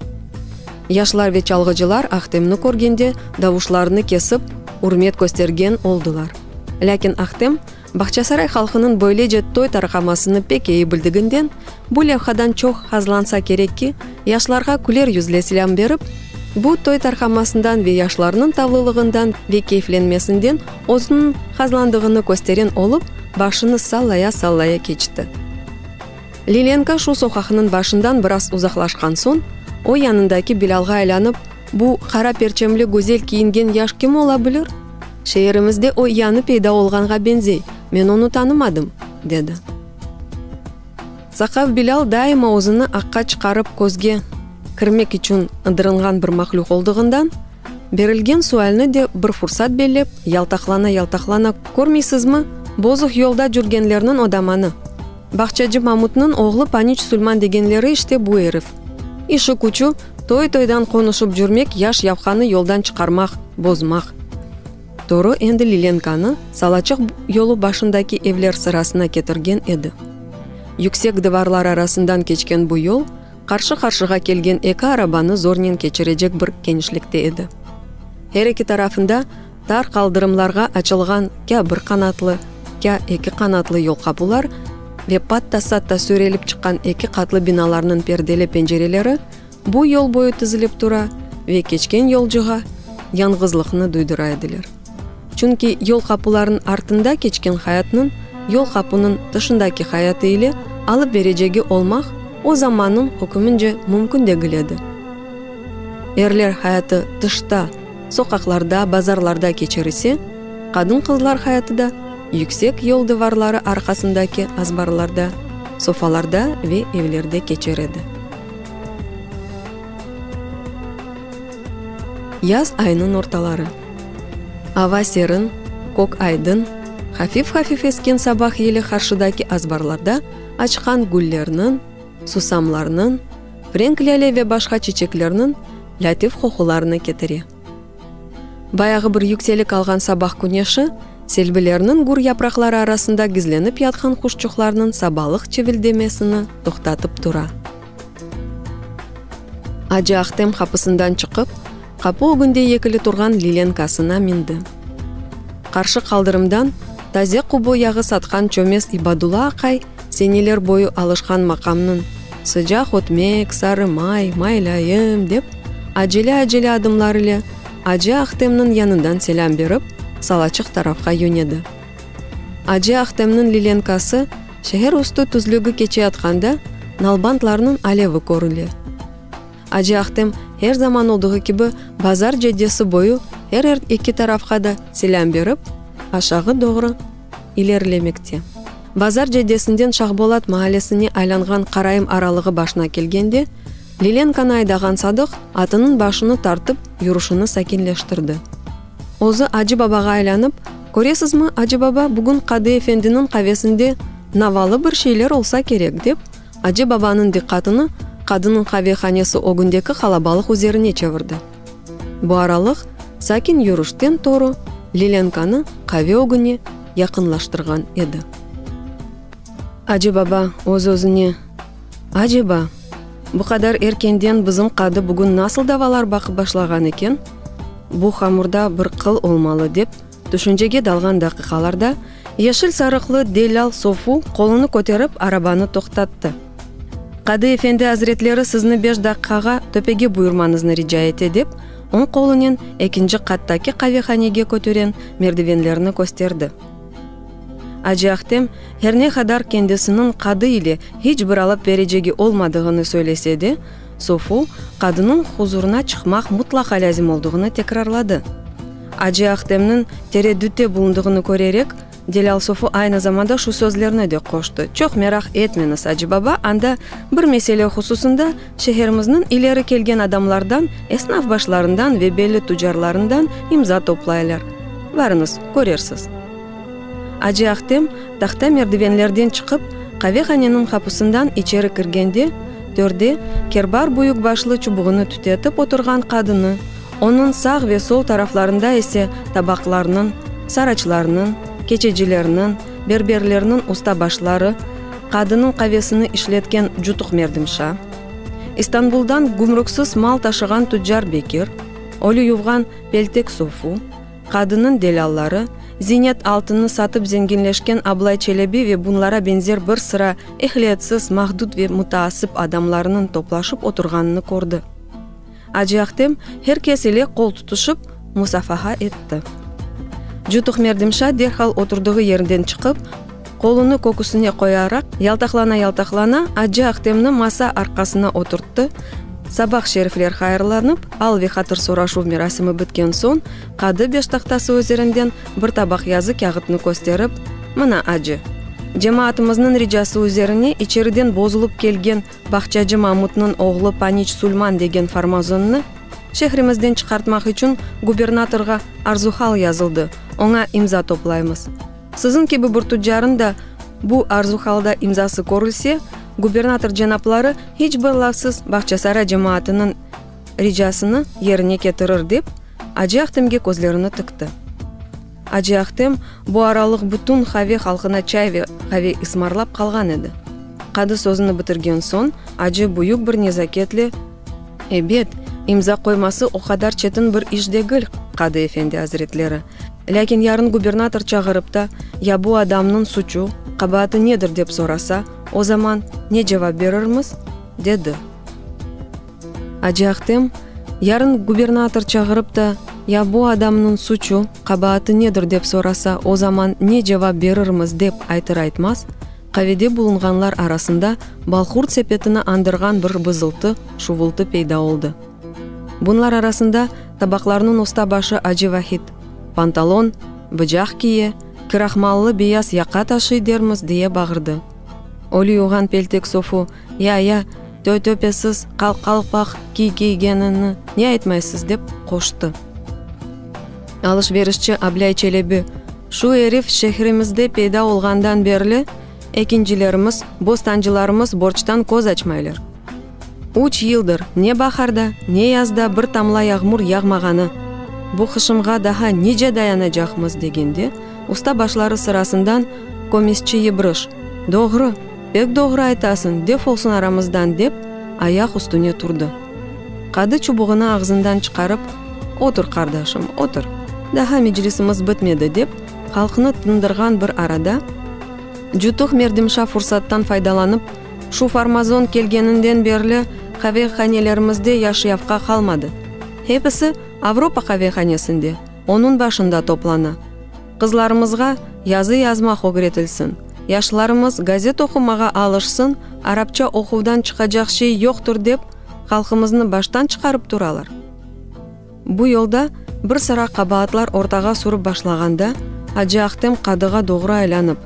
Yaşlar ve çalğıcılar Ahtemni körgende davuşlarını kesip, ürmet köstergen oldılar. Lâkin Ahtem, Bağçasaray halqınıñ böylece toy tarqamasını pek eyi bildiginden, bu levhadan çoq hazlansa kerek ki, yaşlarğa küler yüzle selâm berip, bu toy tarqamasından ve yaşlarnıñ tavlılığından ve keyflenmesinden özüniñ hazlandığını kösteren olıp, başını sallaya-sallaya keçti. Lilenka şu soqaqnıñ başından biraz uzaqlaşqan soñ, o yanındaki Bilâlğa aylanıp, Bu qara perçemli güzel kiyingen yaş kim ola bilir? Şeerimizde o yañı peyda olğanğa beñzey, men onı tanımadım, dedi. Saqav Bilâl daima özüni aqqa çıqarıp közge kirmek içün ıdırınğan bir mahlüq oldığından, berilgen sualni de bir fursat bellep, yaltaqlana-yaltaqlana, Körmeysizmi, bozuq yolda cürgenlerniñ odamanı, bağçacı Mamutnıñ oğlu Paniç Sulman degenleri işte bu erif. İşi-küçü, toy-toydan qonuşıp cürmek, yaş yavqanı yoldan çıqarmaq, bozmaq. Toru endi Lilenkanı Salaçıq yolu başındaki evler sırasına ketirgen edi. Yüksek dıvarlar arasından keçken bu yol, qarşı-qarşığa kelgen eki arabanı zornen keçirecek bir kenişlikte edi. Her eki tarafında tar qaldırımlarğa açılğan kâ bir qanatlı, kâ eki qanatlı yolqapular ve patta-satta sürelip çıqqan eki qatlı binalarnıñ perdeli pencereleri bu yol boyu tizilip tura ve keçken yolcuğa yañğızlıqnı duydıra ediler. Çünki yolqapularnıñ artında keçken hayatnıñ yolqapunıñ tışındaki hayatı ile alıp berecegi olmaq o zamannıñ hükümince mümkün degil edi. Erler hayatı tışta, soqaqlarda, bazarlarda keçer ise, qadın-qızlar hayatı da yüksek yol dıvarları arqasındaki azbarlarda. Sofalarda ve evlerde keçer edi. Yaz ayınıñ ortaları. Ava serin, kök aydın, hafif-hafif esken sabah yeli qarşıdaki azbarlarda açqan güllerniñ, susamlarnıñ, frenk lâle ve başqa çiçeklerniñ lâtif qoqularını ketire. Bayağı bir yükselik alğan sabah küneşi selbilerniñ gür yapraqları arasında gizlenip yatqan quşçuqlarnıñ sabalıq çivildemesini toqtatıp tura. Acı Ahtem qapısından çıqıp, qapı ögünde yekili turğan lilenkasına mindi. Qarşı qaldırımdan taze qubo yağı satqan çömez İbadulla aqay seneler boyu alışqan maqamnıñ, Sıcaq ötmek, sarı may, maylayım, dep, acele-acele adımlar ile Acı Ahtemniñ yanından selâm berip, Salaçıq tarafqa yönedi. Acı Ahtemniñ lilenkası şeher üstü tüzlügi keçeyatqanda, nalbantlarnıñ alevi körüle. Acı Ahtem her zaman olduğı kibi bazar caddesi boyu her eki tarafqa da selâm berip, aşağı doğru ilerilemekte. Bazar caddesinden Şahbolat maallesine aylanğan Qaraım aralığı başına kelgende, Lilenkanı aydağan Sadıq atınıñ başını tartıp, yürüşini sakinleştirdi. Özü Acı babağa aylanıp, Köresizmi, Acı baba, bugün qadı efendiniñ qavesinde navalı bir şeyler olsa kerek, dep, Acı babanıñ diqqatını qadınıñ qavehanesi ögündeki qalabalıq üzerine çevirdi. Bu aralıq sakin yürüşten toru Lilenkanı qave ögüne yaqınlaştırğan edi. Acı baba öz-özüne, Aceba, bu qadar erkenden bizim qadı bugün nasıl davalar baqıp başlağan eken? Bu hamurda bir qıl olmalı, dep, tüşüncege dalğan daqiqalarda yeşil sarıqlı dellâl Sofu qolunı köterip arabanı toqtattı. Qadı efendi azretleri sizni beş daqiqağa töpege buyurmañıznı rica ete, dep, oñ qolunen ekinci qattaki qavehanege kötüren merdivenlerni kösterdi. Acı Ahtem her ne qadar kendisiniñ qadı ile hiç bir alıp berecegi olmadığını söylese de, Sofu qadınıñ huzurına çıqmaq mutlaqa lâzim olduğını tekrarladı. Acı Ahtemniñ tereddütte bulundığını körerek, Delâl Sofu aynı zamanda şu sözlerni de qoştı, Çoq meraq etmeñiz, Acı baba, anda bir mesele hususında şeherimizniñ ileri kelgen adamlardan, esnaf başlarından ve belli tucarlarından imza toplaylar. Varıñız, körersiz. Acı Ahtem tahta merdivenlerden çıqıp, qavehaneniñ qapusından içeri kirgende, törde kerbar büyük başlı çubuğını tütetip oturğan qadını, onıñ sağ ve sol taraflarında ise tabaqlarnıñ, saraçlarnıñ, keçecilerniñ, berberlerniñ usta başları, qadınıñ qavesini işletken Cutuq Merdimşa, İstanbuldan gümrüksiz mal taşığan tuccar Bekir, ölü yuvğan Peltek Sofu, qadınıñ delâlları, ziynet altınnı satıp zenginleşken Ablay Çelebi ve bunlara beñzer bir sıra ehliyetsiz, mahdut ve mutaasip adamlarnıñ toplaşıp oturğanını kördi. Acı Ahtem her kes ile qol tutuşıp, musafaha etti. Cutuq Merdimşa derhal oturdığı yerinden çıqıp, qolunı köküsine qoyaraq, yaltaqlana-yaltaqlana Acı Ahtemni masa arqasına oturttı, sabah şerifler hayırlanıp, al ve hatır soraşuv merasimi bitken soñ, qadı beştahtası üzerinden bir tabaq yazı kâğıtnı kösterip, Mına, acı, cemaatımıznıñ ricası üzerine içeriden bozulıp kelgen Bağçacı Mamutnıñ oğlu Paniç Sulman degen farmazonnı şehrimizden çıqartmaq içün gubernatorğa arzuhal yazıldı, oña imza toplaymız. Siziñ kibi bir tuccarın da bu arzuhalda imzası körülse, gubernator cenapları hiç bir lafsız Bağçasaray cemaatınıñ ricasını yerine ketirir, dep, Acı Ahtemge közlerini tikti. Acı Ahtem bu aralıq bütün qave halqına çay ve qave ısmarlap qalğan edi. Qadı sözüni bitirgen soñ, acı büyük bir nezaketle, Ebet, imza qoyması o qadar çetin bir iş degil, qadı efendi azretleri. Lâkin yarın gubernator çağırıp da, ya bu adamnıñ suçu, qabaatı nedir dep sorasa, o zaman ne cevap berirmiz? dedi. Acı Ahtem, yarın gubernator çağırıp da, ya bu adamnıñ suçu, qabaatı nedir dep sorasa, o zaman ne cevap berirmiz dep aytır-aytmaz, qavede bulunğanlar arasında balqurt sepetini añdırğan bir vızıltı, şuvultı peyda oldı. Bunlar arasında tabaqlarnıñ usta başı Acı Vahid, pantalon, bıcaq kiye, kirahmallı beyaz yaqa taşıy dermiz, diye bağırdı. Ölü yuğan peltek sofu, Ya-ya, tö-töpesiz qal-qalpaq kiy-kiygenini ne aytmaysız, dep qoştı. Alış-verişçi Ablây Çelebi, Şu erif şehrimizde peyda olğandan berli ekincilerimiz, bostancılarımız borctan köz açmaylar. Üç yıldır ne baharda, ne yazda bir tamla yağmur yağmağanı, bu hışımğa daha nice dayanacaqmız, degende, usta başları sırasından kömesçi Yıbrış, Doğru, pek doğru aytasıñ, def olsun aramızdan, dep, ayaq üstüne turdı. Qadı çubuğını ağzından çıqarıp, Otur, qardaşım, otur, daha meclisimiz bitmedi, dep, halqnı tındırğan bir arada, Cutuq Merdimşa fursattan faydalanıp, Şu farmazon kelgeninden berli qavehanelerimizde yaş-yavqa qalmadı. Hepisi Avropa qavehanesinde, onıñ başında toplana. Qızlarımızğa yazı yazmaq ögretilsin, yaşlarımız gazet oqumağa alışsın, arapça oquvdan çıqacaq şey yoqtır dep, halqımıznı baştan çıqarıp turalar. Bu yolda bir sıra qabaatlar ortağa sürip başlağanda, Acı Ahtem qadığa doğru aylanıp,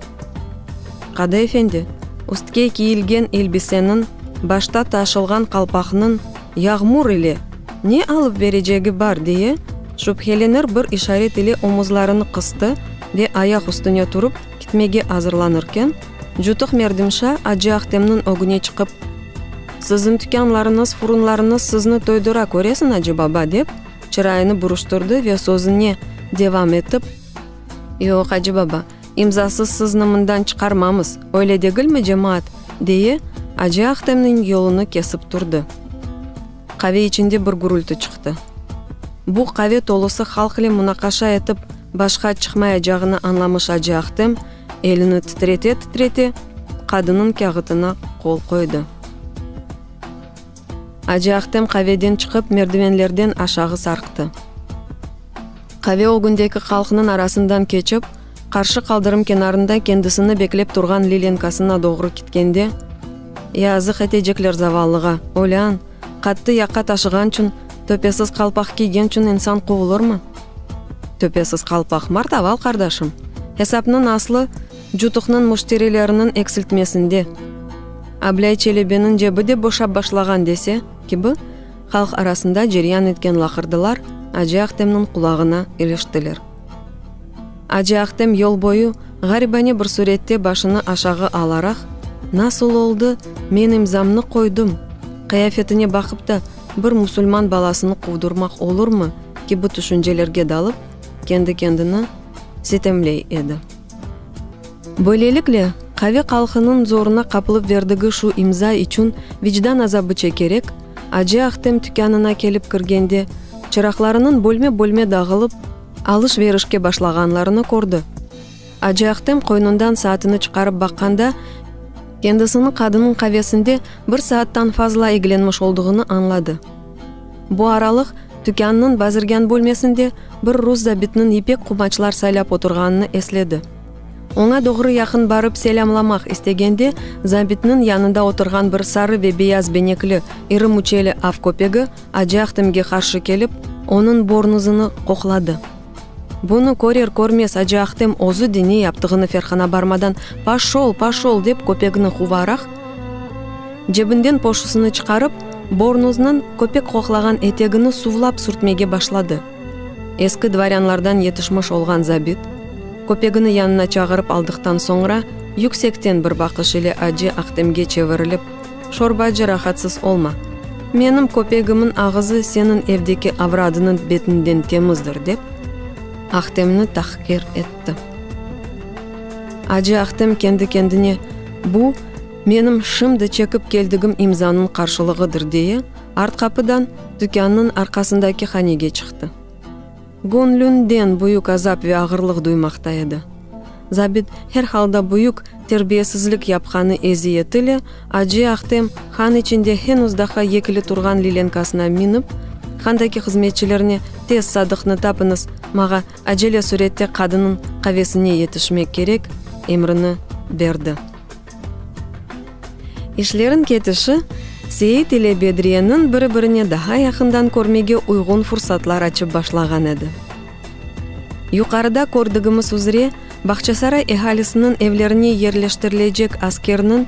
Qadı efendi, üstke kiyilgen elbiseniñ, başta taşılğan qalpaqnıñ yağmur ile ne alıp berecegi bar diye, şübhelenir bir işaret ile omuzlarını qıstı ve ayaq üstüne turıp kitmege azırlanırken, Cutuq Merdimşa Acı Ahtemniñ ögüne çıqıp, Siziñ tükânlarıñız, furunlarıñız sizni toydura, köresiñ, acı baba, dep, çırayını buruştırdı ve sözüne devam etip, Yoq, acı baba, imzasız sizni mından çıqarmamız, öyle degilmi, cemaat? deye, Acı Ahtemniñ yolunı kesip turdı. Qave içinde bir gürülti çıqtı. Bu qave tolusı halqle munaqaşa etip başqa çıqmayacağını añlamış Acı Ahtem, Elini titrete-titrete qadınıñ kâğıtına qol qoydı. Acı Ahtem qaveden çıqıp, merdivenlerden aşağı sarqtı. Qave ögündeki halqnıñ arasından keçip, qarşı qaldırım kenarında kendisini beklep turğan lilenkasına doğru kitkende, Yazıq etecekler zavallığa, olân, qattı yaqa taşığançün, töpesiz qalpaq kiygençün insan quvulırmı? Töpesiz qalpaq martaval, qardaşım. Esapnıñ aslı cutuqnıñ müşterileriniñ eksiltmesinde. Ablây Çelebiniñ cebi de boşap başlağan dese, kibi, halq arasında ceryan etken laqırdılar Acı Ahtemniñ qulağına iliştiler. Acı Ahtem yol boyu ğaribane bir sürette başını aşağı alaraq, Nasıl oldı, men imzamnı qoydım, qıyafetine baqıp da bir musulman balasını quvdurmaq olurmı, kibi tüşüncelerge dalıp, kendi-kendini sitemley edi. Böylelikle, qave qalqınıñ zoruna qapılıp verdigi şu imza içün vicdan azabı çekerek, Acı Ahtem tükânına kelip kirgende, çıraqlarınıñ bölme-bölme dağılıp, alış-verişke başlağanlarını kördi. Acı Ahtem qoynundan saatini çıqarıp baqqanda, kendisini qadınıñ qavesinde bir saattan fazla eglenmiş olduğını añladı. Bu aralıq tükânnıñ bazirgân bölmesinde bir rus zabitniñ yipek qumaçlar saylap oturğanını esledi. Oña doğru yaqın barıp selâmlamaq istegende, zabitniñ yanında oturğan bir sarı ve beyaz benekli, iri müçeli av köpegi Acı Ahtemge qarşı kelip, onıñ bornuzını qoqladı. Bunı körer-körmez Acı Ahtem özü de ne yaptığını ferqına barmadan, Poşol, poşol! dep köpegini quvaraq, cebinden poşusını çıqarıp, bornuznıñ köpek qoqlağan etegini suvlap sürtmege başladı. Eski dvorânlardan yetişmiş olğan zabit, köpegini yanına çağırıp aldıqtan soñra, yüksekten bir baqış ile Acı Ahtemge çevirilip, Şorbacı, rahatsız olma. Menim köpegimiñ ağızı seniñ evdeki avradınıñ betinden temizdir, dep, Ahtemni tahqir etti. Acı Ahtem kendi-kendine, Bu, menim şimdi çekip keldigim imzanıñ qarşılığıdır, deye, art qapıdan tükânnıñ arqasındaki hanege çıqtı. Göñlünden büyük azap ve ağırlıq duymaqta edi. Zabit her halda büyük terbiyesizlik yapqanı eziyetile Acı Ahtem han içinde henüz daha yekili turğan lilenkasına minip, handaki hızmetçilerine tez Sadıqnı tapıñız, mağa acele sürette qadınıñ qavesine yetişmek kerek, emrini berdi. İşlerin ketişi Seit ile Bedriyeniñ biri-birine daha yaqından körmege uyğun fursatlar açıp başlağan edi. Yuqarıda kördigimiz üzre, Bağçasaray ehalisiniñ evlerine yerleştirilecek askerniñ.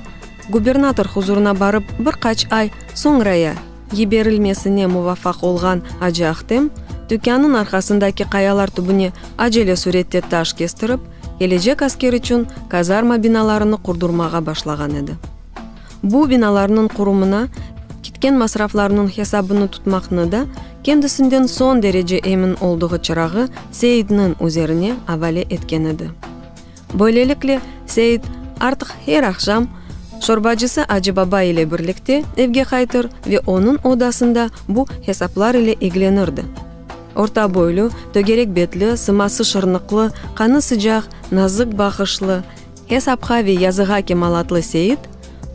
Gubernator huzurına barıp bir qaç ay soñraya yiberilmesine muvafaq olğan Acı Ahtem, tükânnıñ arqasındaki qayalar tübüne acele sürette taş kestirip, kelecek asker içün kazarma binalarını qurdurmağa başlağan edi. Bu binalarnıñ qurumına kitken masraflarnıñ hesabını tutmaqnı da kendisinden soñ derece emin olduğı çırağı Seitniñ üzerine avale etken edi. Böylelikle, Seit artıq her aqşam şorbacısı Acı Baba ile birlikte evge qaytır ve onıñ odasında bu hesaplar ile eglenirdi. Orta boylu, tögerek betli, sıması şırnıqlı, qanı sıcaq, nazik baqışlı, Hesapqa ve yazığa kemalatlı Seit,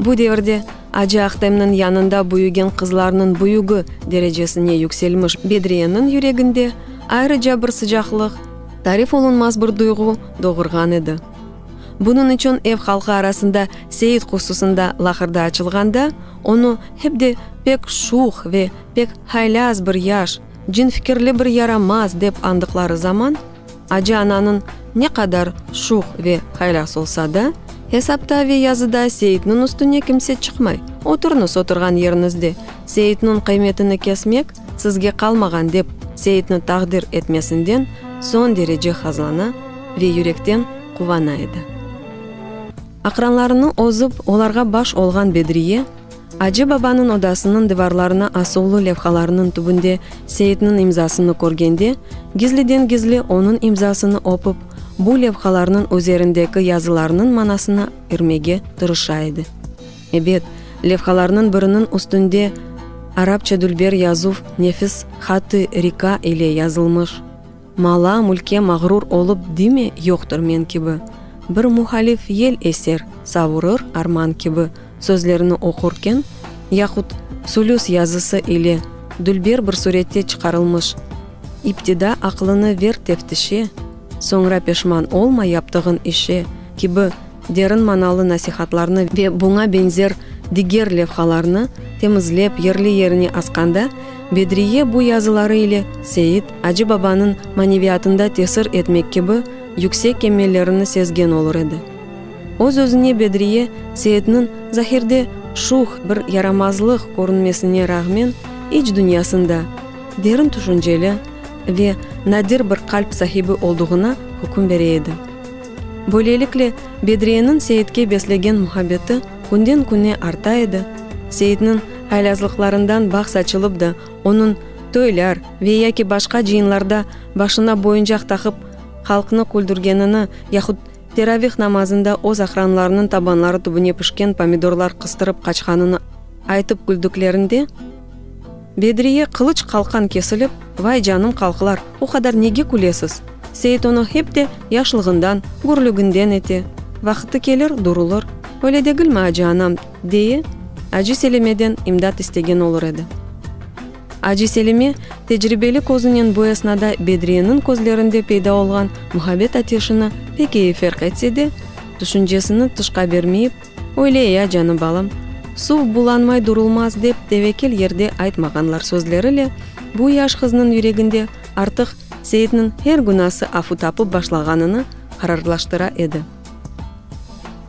bu devirde Acı Ahtemniñ yanında büyügen qızlarnıñ büyügi derecesine yükselmiş Bedriyeniñ yüreginde ayrıca bir sıcaqlıq, tarif olunmaz bir duyğu doğurğan edi. Bunıñ içün ev halqı arasında Seit hususında laqırdı açılğanda, onı hep de pek şuh ve pek haylâz bir yaş, cinfikirli bir yaramaz dep añdıqları zaman, Acı ananıñ ne qadar şuh ve haylâz olsa da, hesapta ve yazıda Seitniñ üstüne kimse çıqmay, oturıñız oturğan yeriñizde, Seitniñ qıymetini kesmek sizge qalmağan dep Seitni taqdir etmesinden soñ derece hazlana ve yürekten quvana edi. Aqranlarını ozıp olarğa baş olğan Bedriye, Acı babanıñ odasınıñ divarlarına asuvlı levhalarnıñ tübünde Seitniñ imzasını körgende, gizliden-gizli onıñ imzasını öpip, bu levhalarnıñ üzerindeki yazılarnıñ manasına irmege tırışa edi. Ebet, levhalarnıñ biriniñ üstünde arapça dülber yazuv nefis hat-ı rika ile yazılmış, Mala-mülke mağrur olıp dime yoqtır men kibi, Bir muhalif yel eser, savurır arman kibi sözlerini oqurken, yahut sülüs yazısı ile dülber bir surette çıqarılmış İptida aqlını ver teftişe, soñra peşman olma yaptığın işe kibi derin manalı nasihatlarnı ve buña beñzer diger levhalarnı temizlep yerli-yerine asqanda, Bedriye bu yazıları ile Seit Acı Babanıñ maneviyatında tesir etmek kibi yüksek emellerini sezgen olur edi. Öz-özüne Bedriye Seitniñ zahirde şuh bir yaramazlıq körünmesine rağmen iç dünyasında derin tüşünceli ve nadir bir qalp sahibi olduğına hüküm bere edi. Böylelikle, Bedriyeniñ Seitke beslegen muhabbeti künden-küne arta edi, Seitniñ haylazlıqlarından bağ saçılıp da, onıñ toylar ve yaki başqa cıyınlarda başına boyuncaq taqıp halqnı küldürgenini yahut teravih namazında öz aqranlarınıñ tabanları tübüne pişken pomidorlar qıstırıp qaçqanını aytıp küldüklerinde, Bedriye qılıç qalqan kesilip, Vay canım qalqlar, o qadar nege külesiz? Seit onı hep de yaşlığından, gürlüginden ete. Vaqıtı kelir, durulır. Öyle degilmi, acı anam? deye, Acı Selimeden imdat istegen olur edi. Acı Selime tecribeli közünen bu esnada Bedriyeniñ közlerinde peyda olğan muhabbet ateşini pek eyi ferq etse de, tüşüncesini tışqa bermeyip, Öyle ya, canı balam, suv bulanmay durulmaz dep tevekel yerde aytmağanlar sözlerile bu yaş qıznıñ yüreginde artıq Seitniñ her günası afu tapıp başlağanını qararlaştıra edi.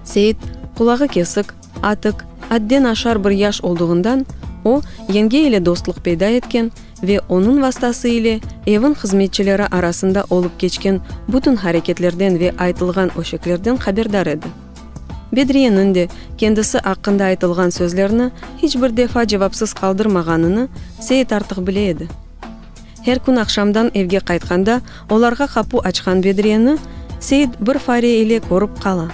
Seit, qulağı kesik, atik, adden aşar bir yaş olduğından, o, yenge ile dostluq peyda etken ve onıñ vastası ile evin hızmetçileri arasında olıp keçken bütün hareketlerden ve aytılğan öşeklerden haberdar edi. Bedriyeniñ de kendisi aqqında aytılğan sözlerni hiç bir defa cevapsız qaldırmağanını Seit artıq bile edi. Her kün aqşamdan evge qaytqanda olarğa qapu açqan Bedriyeni Seit bir fare ile körip qala.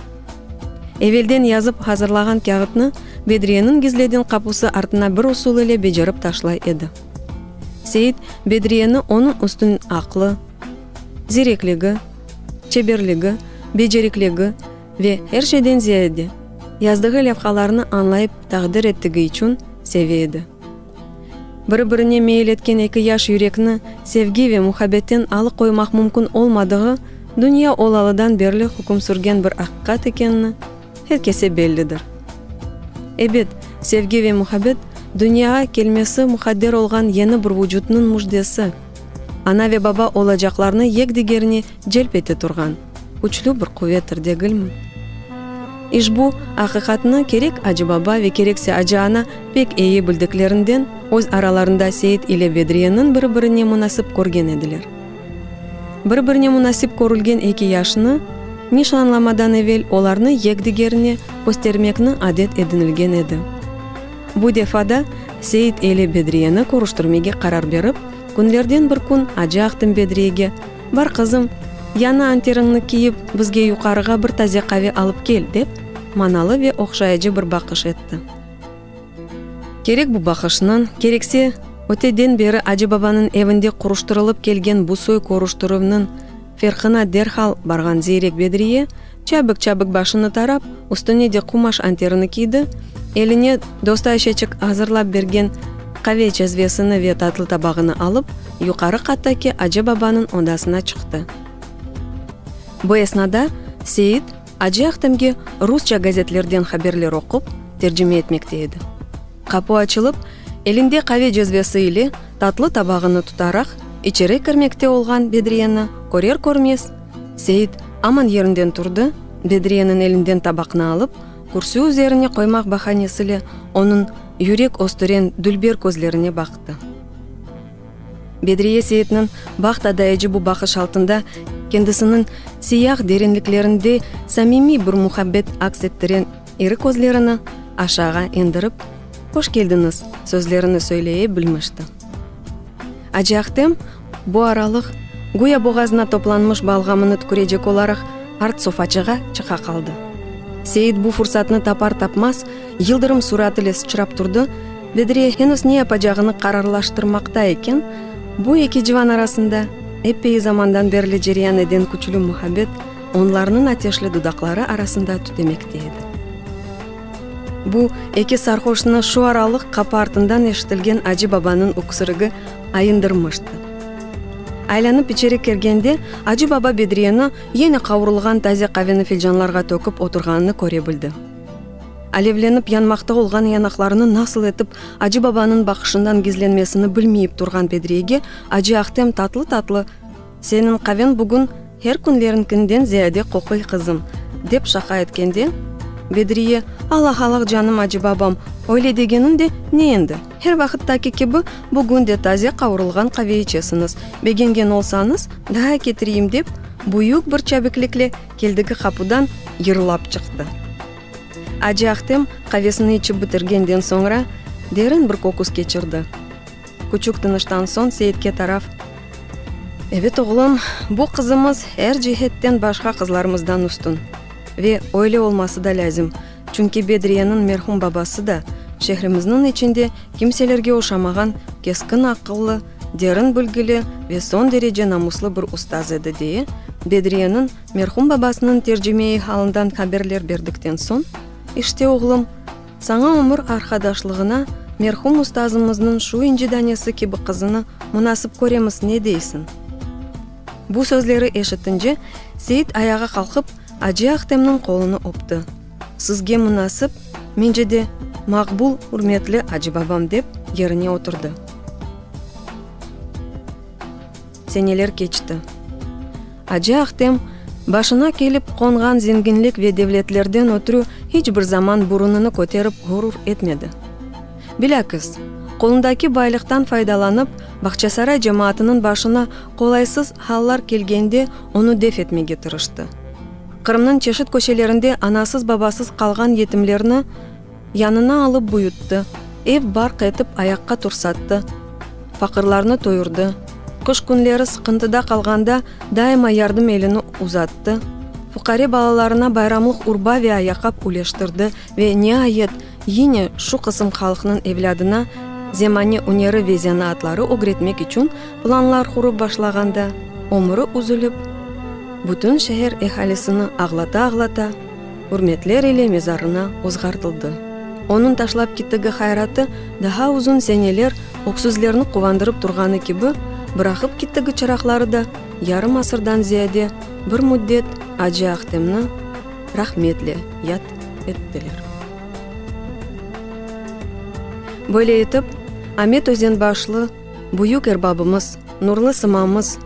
Evelden yazıp hazırlağan kâğıtnı Bedriyeniñ gizleden qapusı artına bir usul ile becerip taşlay edi. Seit Bedriyeni onıñ üstün aqlı, zirekligi, çeberligi, becerikligi ve, her şeyden ziyade, yazdığı levhalarnı añlayıp taqdir ettigi içün seve edi. Biri-birine meyil etken eki yaş yürekni sevgi ve muhabbetten alıqoymaq mümkün olmadığı dünya olalıdan berli hüküm sürgen bir aqiqat ekenini her kese bellidir. Ebet, sevgi ve muhabbet, dünyağa kelmesi muqadder olğan yeni bir vucutnıñ müjdesi, ana ve baba olacaqlarnı yek-digerine celp ete turğan küçlü bir quvettir degilmi? İşbu aqiqatnı kerek acı-baba ve kerekse acı-ana pek eyi bildiklerinden, öz aralarında Seit ile Bedriyeniñ bir-birine munasip körgen ediler. Bir-birine munasip körülgen eki yaşnı nişanlamadan evel olarnı yek-digerine köstermekni adet edinilgen edi. Bu defa da Seit ile Bedriyeni körüştirmege qarar berip, künlerden bir kün Acı Ahtem Bedriyege, Bar, qızım, yañı anteriñni kiyip, bizge yuqarığa bir taze qave alıp kel, dep, manalı ve ohşayıcı bir baqış etti. Kerek bu baqışnıñ, kerekse, öteden beri acı-babanıñ evinde quruştırılıp kelgen bu soy körüştirüvniñ ferqına derhal barğan ziyrek Bedriye, çabik-çabik başını tarap, üstüne de qumaş anterini kiydi, eline dostu Ayşeçik azırlap bergen qave cezvesini ve tatlı tabağını alıp, yuqarı qattaki acı-babanıñ odasına çıqtı. Bu esnada Seit Acı Ahtemge rusça gazetlerden haberler oqup, tercime etmekte edi. Qapu açılıp, elinde qave cezvesi ile tatlı tabağını tutaraq, içeri kirmekte olğan Bedriyeni körer-körmez, Seit aman yerinden turdı, Bedriyeniñ elinden tabaqnı alıp, kürsü üzerine qoymaq bahanesile onıñ yürek östüren dülber közlerine baqtı. Bedriye Seyitniñ baht adayıcı bu baqış altında kendisiniñ siyah derinliklerinde samimiy bir muhabbet aks ettiren iri közlerini aşağa endirip, Hoş keldiñiz! sözlerini söyleye bilmişti. Acı Ahtem bu aralıq, güya boğazına toplanmış balğamını tükürecek olaraq, art sofaçığa çıqa qaldı. Seyit bu fursatnı tapar-tapmaz, yıldırım suratile sıçrap turdı, Bedriye henüz ne yapacağını qararlaştırmaqta eken, bu eki civan arasında eppeyi zamandan berli cereyan eden küçlü muhabbet onlarnıñ ateşli dudaqları arasında tütemekte edi. Bu eki sarhoşnı şu aralıq qapı artından eşitilgen acı babanıñ öksürigi ayındırmıştı. Aylanıp içeri kirgende, acı baba Bedriyeni yene qavurılğan taze qaveni filcanlarğa töküp oturğanını köre bildi. Alevlenip yanmaqta olğan yanaqlarını nasıl etip acı babanıñ baqışından gizlenmesini bilmeyip turğan Bedriyege acı Ahtem tatlı-tatlı, Seniñ qaveñ bugün her künleriñkinden ziyade qoquy, qızım, dep şaqa etkende, Bedriye, Allah-Allah, canım acı babam, öyle degeniñ de ne endi, her vaqıttaki kibi bugün de taze qavurılğan qave içesiñiz, begengen olsañız, daa ketireyim, dep, büyük bir çabiklikle keldigi qapudan yırlap çıqtı. Acı Ahtem qavesini içip bitirgenden soñra, derin bir köküs keçirdi. Küçük tınıştan soñ Seyitke taraf, Ebet, oğlum, bu qızımız er cihetten başqa qızlarımızdan üstün. Ve öyle olması da lâzim, çünki Bedriyeniñ merhum babası da şehrimizniñ içinde kimselerge oşamağan keskin aqıllı, derin bilgili ve soñ derece namuslı bir ustaz edi, deye Bedriyeniñ merhum babasınıñ tercimeiy halından haberler berdikten soñ, İşte, oğlum, Saña ömür arqadaşlığına merhum ustazımıznıñ şu inci danesi kibi qızını munasip köremiz, ne deysiñ? Bu sözleri eşitince, Seit ayağa qalqıp, Acı Ahtemniñ qolunı öpti. Sizge munasip, mence de, maqbul, ürmetli acı-babam, dep, yerine oturdı. Seneler keçti. Acı Ahtem, başına kelip qonğan zenginlik ve devletlerden ötrü hiç bir zaman burunını köterip ğurur etmedi. Bilakis, qolundaki baylıqtan faydalanıp, Bağçasaray cemaatınıñ başına qolaysız hallar kelgende onı def etmege tırıştı. Qırımnıñ çeşit köşelerinde anasız-babasız qalğan yetimlerni yanına alıp büyütti, ev-barq etip ayaqqa tursattı, faqırlarnı toyurdı, qış künleri sıqıntıda qalğanda daima yardım elini uzattı, fuqare balalarına bayramlıq urba ve ayaqqap üleştirdi ve niayet, yine şu qısım halqnıñ evlâdına zemane üneri ve zenaatları ögretmek içün planlar qurıp başlağanda ömüri üzülip, bütün şeher ehalisini ağlata-ağlata, ürmetler ile mezarına ozğartıldı. Onıñ taşlap kittigi hayratı daha uzun seneler öksüzlerni quvandırıp turğanı kibi, bıraqıp kittigi çıraqları da yarım asırdan ziyade bir müddet Acı Ahtemni rahmetle yad ettiler. Böyle etip, Amet Özenbaşlı, büyük erbabımız, nurlı sımamız,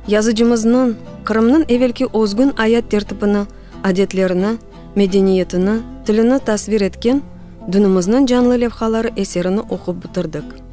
yazıcımıznıñ, Qırımnıñ evelki özgün ayat tertipini, adetlerini. Medeniyetini, tilini tasvir etken Dünümizniñ canlı levhaları eserini oqup bitirdik.